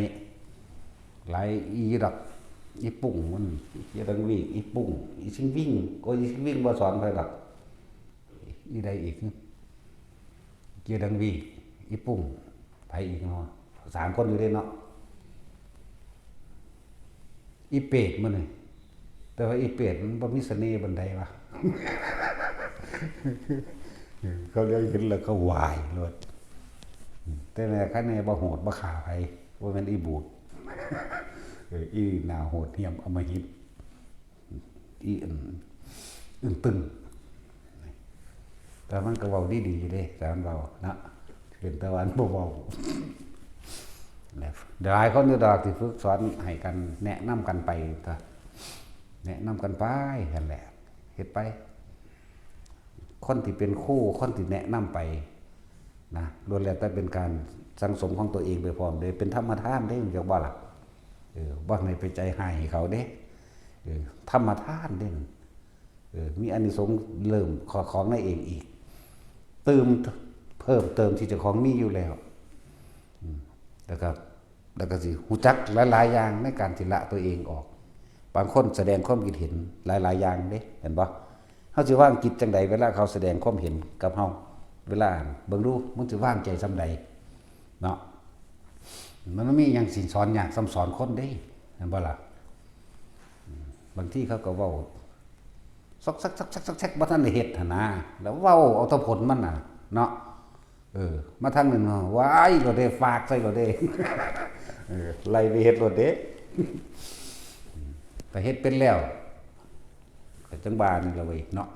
หลายอีดอก อีปุ่งมัน อีเกียดังวีก อีปุ่ง อีซิงวิ่ง โอ้ย อีซิงวิ่งบ่สอนไผดอก อีใดอีก เกียดังวีก อีปุ่ง ไผอีกเนาะ สามคนอยู่เด้เนาะ อีเปรตมันนี่ แต่ว่าอีเปรตมันบ่มีเสน่ห์ปานใดวะ เขาเรียกเห็นแล้วเขาวายโลด แต่แม่คันแน่บ่โหดบ่ฆ่าไผ บ่แม่นอีบูด เออ อีหน้าโหดเหี้ยมอำมหิต อีอันอึ้งตึง แต่มันก็เว้าดีๆอยู่เด้ แต่มันเว้านะ เป็นตะวันบ่เว้า นะ หลายคนอยู่ดอกที่ฝึกสอนให้กัน แนะนำกันไป ก็แนะนำกันไปหั่นแหละ เฮ็ดไป คนที่เป็นครู คนที่แนะนำไปนะ ล้วนแล้วแต่เป็นการสั่งสมของตัวเองไปพร้อมเด้ เป็นธรรมทานเด้ จักบ่ล่ะ เออ บ่ให้ไปใจฮ้ายให้เขาเด้ เออ ธรรมทานเด้ เออ มีอานิสงส์เริ่มขอ ของในเองอีก เติม เพิ่มเติมที่เจ้าของมีอยู่แล้ว อืม แล้วก็ แล้วก็สิรู้จักหลายๆอย่างในการที่ละตัวเองออก บางคนแสดงความคิดเห็นหลายๆอย่างเด้ เห็นบ่ เฮาสิวางจิตจั่งใดเวลาเขาแสดงความเห็นกับเฮา เวลาเบิ่งดู มึงสิวางใจส่ำใดเนาะ มันมีหยังสิสอนยากส่ำสอนคนเด้ เห็นบ่ล่ะ บางทีเขาก็เว้า ซอกแซก ซอกแซก ซอกแซก บ่ทันได้เฮ็ดหั่นนะ แล้วเว้าเอาแต่ผลมันน่ะ เนาะ เออ มาทางหนึ่งเนาะ ว้ายโลดเด้ ฟากใส่โลดเด้ เออ ไล่ไปเฮ็ดโลดเด้ แต่เฮ็ดเป็นแล้ว ก็จั่งว่านี่ล่ะเว้ยเนาะ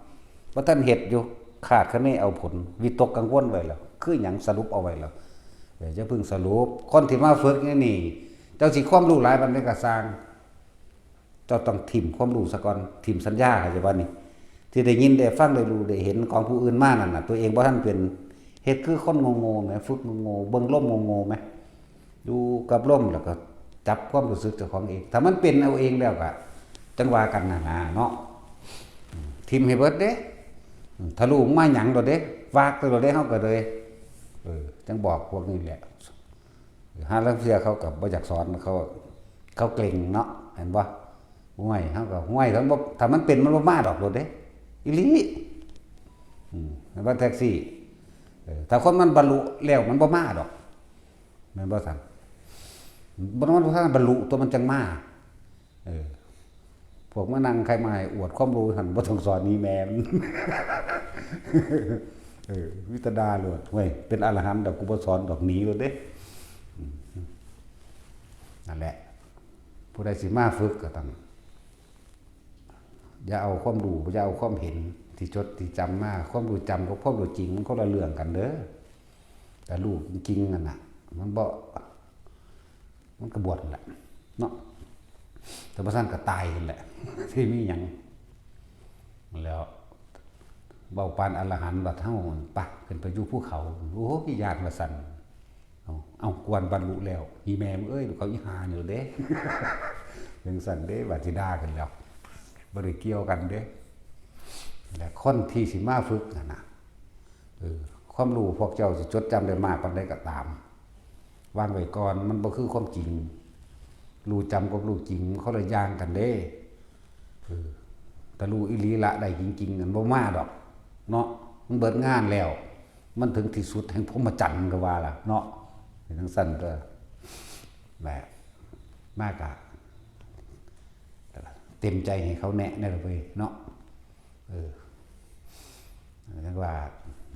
บ่ทันเฮ็ดอยู่ คาดคะเนเอาผล วิตกกังวลไว้แล้ว คือหยัง สรุปเอาไว้แล้ว เออ อย่าเพิ่งสรุป คนที่มาฝึกนี่นี่ เจ้าสิความรู้หลายปานใดก็ซ่าง เจ้าต้องถิ่มความรู้ซะก่อน ถิ่มสัญญา เข้าใจบ่นี่ ที่ได้ยินได้ฟังได้รู้ได้เห็นของผู้อื่นมานั่นน่ะ ตัวเองบ่ทันเป็น เฮ็ดคือคนโง่ๆแหม ฝึกโง่ๆ เบิ่งลมโง่ๆแหม อยู่กับลมแล้วก็จับความรู้สึกเจ้าของเอง ถ้ามันเป็นเอาเองแล้วก็จั่งว่ากันน่ะนะเนาะ ถิ่มให้เบิดเด้ ถ้ารู้มาหยังโลดเด้ วากไปโลดเด้ เฮาก็เลย เออ จั่งบอกพวกนี้แหละ หาลางเทื่อเขาก็บ่อยากสอน เขา เขาเกร็งเนาะ เห็นบ่ ห้วย เฮาก็ห้วย ถ้าบ่ ถ้ามันเป็นมันบ่มาดอกโลดเด้ อีหลี อืม เห็นบ่ แท็กซี่ เออ ถ้าคนมันบรรลุแล้วมันบ่มาดอก แม่นบ่ซั่น บ่ มันบ่ทันบรรลุตัวมันจั่งมา เออ พวกมานั่งใครมาให้อวดความรู้หั่น บ่ต้องสอนหนีแม่มัน เออ มีแต่ด่าโลด เว้ย เป็นอรหันต์ดอก กูบ่สอนดอก หนีโลดเด้ อืม นั่นแหละ ผู้ใดสิมาฝึกก็ต้อง อย่าเอาความรู้ อย่าเอาความเห็นที่จดที่จำมา ความรู้จำกับความรู้จริงมันคนละเรื่องกันเด้อ แต่รู้จริงๆนั่นน่ะ มันบ่ มันก็บวชนั่นแหละ เนาะ แต่บ่ซั่นก็ตายนั่นแหละ สิมีหยัง แล้ว เว้าปานอรหันต์บัดเฮา ปะ ขึ้นไปอยู่ภูเขา โอ้ย ย้านว่าซั่น เอา เอา กวนบรรลุแล้ว อีแม่มึงเอ้ย ลูกเขาอีห่านี่เด้ จั่งซั่นเด้ ว่าสิด่ากันแล้ว บ่ได้เกี่ยวกันเด้ และคนที่สิมาฝึกนั่นน่ะ เออ ความรู้พวกเจ้าสิจดจำได้มากปานใดก็ตาม วางไว้ก่อน มันบ่คือความจริง รู้จำกับรู้จริง มันคนละอย่างกันเด้ เออ ถ้ารู้อีหลีละได้จริงๆ นั่นบ่มาดอก เนาะ มันเบิดงานแล้ว มันถึงที่สุดแห่งพรหมจรรย์ก็ว่าล่ะ เนาะ เป็นจั่งซั่นก็ แหละ มากะ เต็มใจให้เขาแนะแน่เลยเนาะ เออ เรียกว่า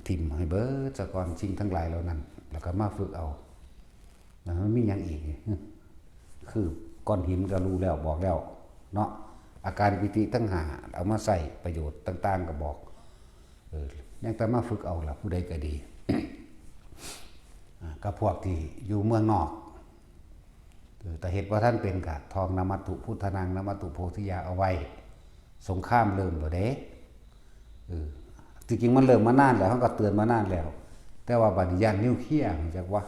ถิ่มให้เบิดซะก่อน สิ่งทั้งหลายเหล่านั้น แล้วก็มาฝึกเอา แล้วมันมีหยังอีกนี่ คือก้อนหินก็รู้แล้ว บอกแล้ว เนาะ อาการปีติทั้งห้า เอามาใช้ประโยชน์ต่างๆ ก็บอก เออ ยังแต่มาฝึกเอาล่ะ ผู้ใดก็ดี อ่า กับพวกที่อยู่เมืองนอก เออ แต่เฮ็ดบ่ทันเป็นก็ท่อง นะมัตถุพุทธานัง นะมัตถุโพธิยา เอาไว้ สงครามเริ่มแล้วเด้ เออ ที่จริงมันเริ่มมานานแล้ว เฮาก็เตือนมานานแล้ว แต่ว่าบัดนี้ย้านนิวเคลียร์ จักว่า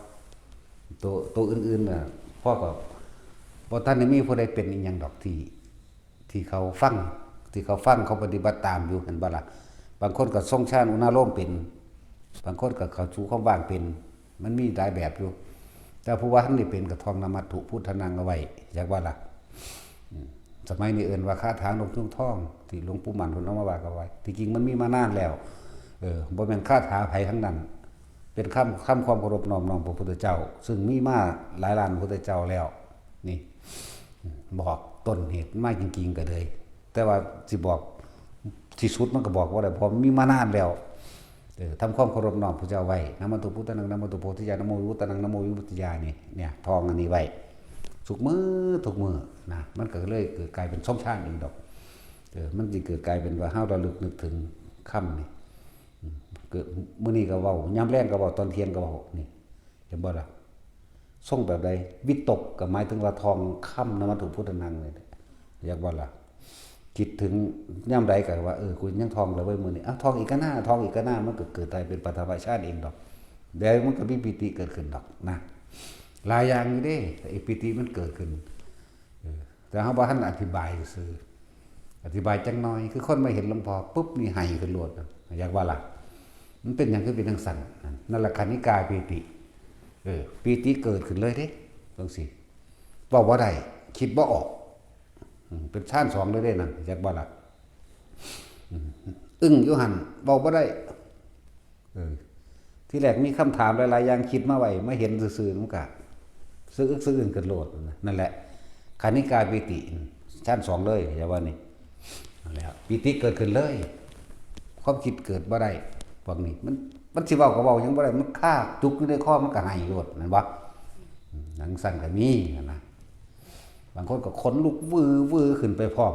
ตัว ตัวอื่นๆน่ะ พอก็ บ่ทันได้มีผู้ใดเป็นอีหยังดอก ที่ ที่เขาฟัง ที่เขาฟัง เขาปฏิบัติตามอยู่ เห็นบ่ล่ะ บางคนก็ทรงฌานอุณาโลมเป็น บางคนก็เข้าสู่ความว่างเป็น มันมีหลายแบบอยู่ แต่ผู้ว่าทันได้เป็นก็ท่อง นะมัตถุพุทธานัง เอาไว้ จักว่าล่ะ อืม สมัยนี้เอิ้นว่าคาถานกยูงทอง ที่หลวงปู่มั่นเพิ่นเอามาว่ากันไว้ ที่จริงมันมีมานานแล้ว เออ บ่แม่นคาถาไผทั้งนั้น เป็นคำ คำความเคารพน้อมน้อมพระพุทธเจ้า ซึ่งมีมาหลายล้านพุทธเจ้าแล้ว นี่ บอกต้นเหตุมาจริงๆก็เลย แต่ว่าสิบอกที่สุดมันก็บอกบ่ได้ เพราะมันมีมานานแล้ว เออ ทำความเคารพน้อมพระเจ้าไว้ นะมัตถุพุทธานัง นะมัตถุโพธิยา นะโมวิมุตตานัง นะโมวิมุตติยา นี่ เนี่ย ท่องอันนี้ไว้ ทุกมื้อ ทุกมื้อนะ มันก็เลยเกิดกลายเป็นทรงฌานเองดอก เออ มันสิเกิดกลายเป็นว่าเฮาระลึกนึกถึงคำนี่ อืม เกิดมื้อนี้ก็เว้า ยามแลงก็เว้า ตอนเที่ยงก็เว้า นี่ เห็นบ่ล่ะ ทรงแบบใด วิตกก็หมายถึงว่าท่องคำ นะมัตถุพุทธานัง นี่แหละ เห็นบ่ล่ะ คิดถึงยามใดก็ว่า เออ กูยังท่องแล้วเว้ยมื้อนี้ อ้าว ท่องอีกก็น่า ท่องอีกก็น่า มันก็เกิดกลายเป็นปฐมฌานเองดอก เดี๋ยวมันก็มีปีติเกิดขึ้นดอกนะ หลายอย่างอยู่เด้ แต่ไอ้ปีติมันเกิดขึ้น เออ แต่เฮาบ่ทันอธิบายซื่อ อธิบายจักหน่อย คือคนมาเห็นหลวงพ่อปุ๊บนี่ไห้ขึ้นโลดนะ อยากว่าล่ะ มันเป็นหยังคือเป็นจั่งซั่น นั่นแหละ คณิกาปีติ เออ ปีติเกิดขึ้นเลยเด้ จังซี่ เว้าบ่ได้ คิดบ่ออก อืม เป็นฌานสองเลยเด้นั่น จักบ่ล่ะ อืม อึ้งอยู่หั่น เว้าบ่ได้ เออ ที่แรกมีคำถามหลายๆอย่างคิดมาไว้ มาเห็นซื่อๆ มันก็สะอึกสะอื้นขึ้นโลด นั่นแหละ คณิกาปีติ ฌานสองเลย อย่าว่านี่ นั่นแหละ ปีติเกิดขึ้นเลย ความคิดเกิดบ่ได้ พวกนี้ มัน มันสิเว้าก็เว้าหยังบ่ได้ มันคาจุกอยู่ในคอ มันก็ไห้โลด แม่นบ่ อืม จังซั่นก็มีหั้นนะ บางคนก็ขนลุกวือวือขึ้นไปพร้อม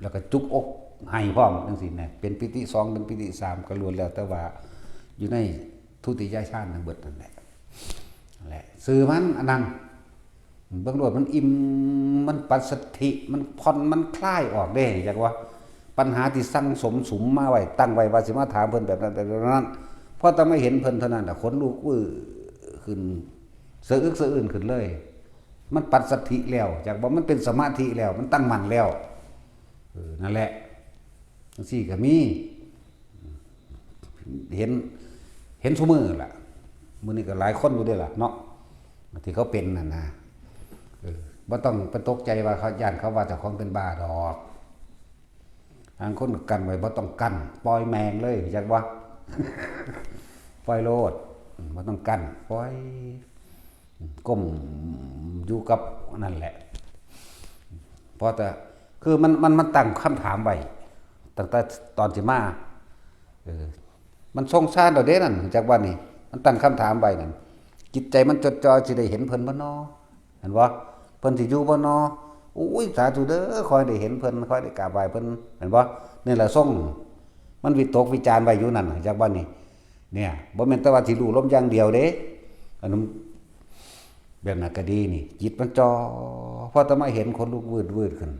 แล้วก็จุกอกไห้พร้อมจังซี่นะ เป็นปีติสอง เป็นปีติสาม ก็ล้วนแล้วแต่ว่าอยู่ในทุติยฌานทั้งเบิดนั่นแหละ นั่นแหละ ซื่อมันอันนั้น เบิ่งโลดมันอิ่ม มันปัสสัทธิ มันผ่อน มันคลายออกเด้ จักว่า ปัญหาที่สั่งสมสุมมาไว้ ตั้งไว้ว่าสิมาถามเพิ่นแบบนั้น แบบนั้น พอแต่มาเห็นเพิ่นเท่านั้นน่ะ ขนลุกวือขึ้น สะอึกสะอื้นขึ้นเลย มันปัสสัทธิแล้ว จักว่ามันเป็นสมาธิแล้ว มันตั้งมั่นแล้ว เออ นั่นแหละ จังซี่ก็มี เห็น เห็นซุมื้อล่ะ มื้อนี้ก็หลายคนอยู่เด้ล่ะเนาะ ที่เขาเป็นนั่นนะ เออ บ่ต้องไปตกใจว่าเขา ย้านเขาว่าเจ้าของเป็นบ้าดอก บางคนก็กั้นไว้ บ่ต้องกั้น ปล่อยแม่งเลย จักว่า ปล่อยโลด อืม บ่ต้องกั้น ปล่อย อืม ก้มอยู่กับนั่นแหละ เพราะแต่ คือมัน มัน มันตั้งคำถามไว้ ตั้งแต่ตอนสิมา เออ มันทรงฌานแล้วเด้นั่น จักว่านี่ มันตั้งคำถามไว้นั่น จิตใจมันจดจ่อสิได้เห็นเพิ่นบ่น้อ เห็นบ่ เพิ่นสิอยู่บ่น้อ โอ้ย สาธุเด้อ ขอให้ได้เห็นเพิ่น ขอให้ได้กราบไหว้เพิ่น เห็นบ่ นี่แหละทรง มันวิตกวิจารณ์ไว้อยู่นั่น จักว่านี่ เนี่ย บ่แม่นแต่ว่าสิรู้ลมอย่างเดียวเด้ อันนั้น แบบนั้นก็ดีนี่ จิตมันจ่อ พอแต่มาเห็นขนลุกวืดๆขึ้น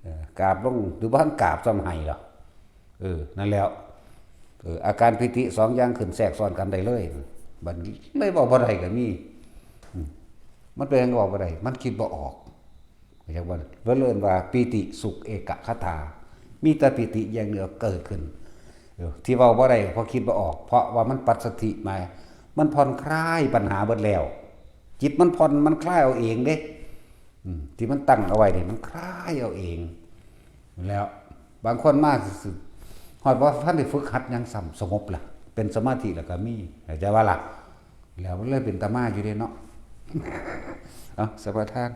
เออ กราบลง หรือบ่ทันกราบซ้ำไห้ดอก เออ นั่นแหล้ว เออ อาการปีติสองอย่างขึ้นแทรกซ้อนกันได้เลย บัดนี้เลยเว้าบ่ได้ก็มี อืม มันเป็นหยังเว้าบ่ได้ มันคิดบ่ออก เข้าใจบ่ เพิ่นเอิ้นว่าปีติสุขเอกคตา มีแต่ปีติอย่างเดียวเกิดขึ้น เออ ที่เว้าบ่ได้เพราะคิดบ่ออก เพราะว่ามันปัสสัทธิมา มันผ่อนคลายปัญหาเบิดแล้ว จิตมันผ่อน มันคลายเอาเองเด้ อืม ที่มันตั้งเอาไว้นี่มันคลายเอาเอง แล้วบางคนมาซื่อๆ ฮอดบ่ทันได้ฝึกหัดหยังซ้ำ สงบล่ะ เป็นสมาธิแล้วก็มี เข้าใจว่าล่ะ แล้วมันเลยเป็นตามาอยู่เด้เนาะ เอ้า สมาทาน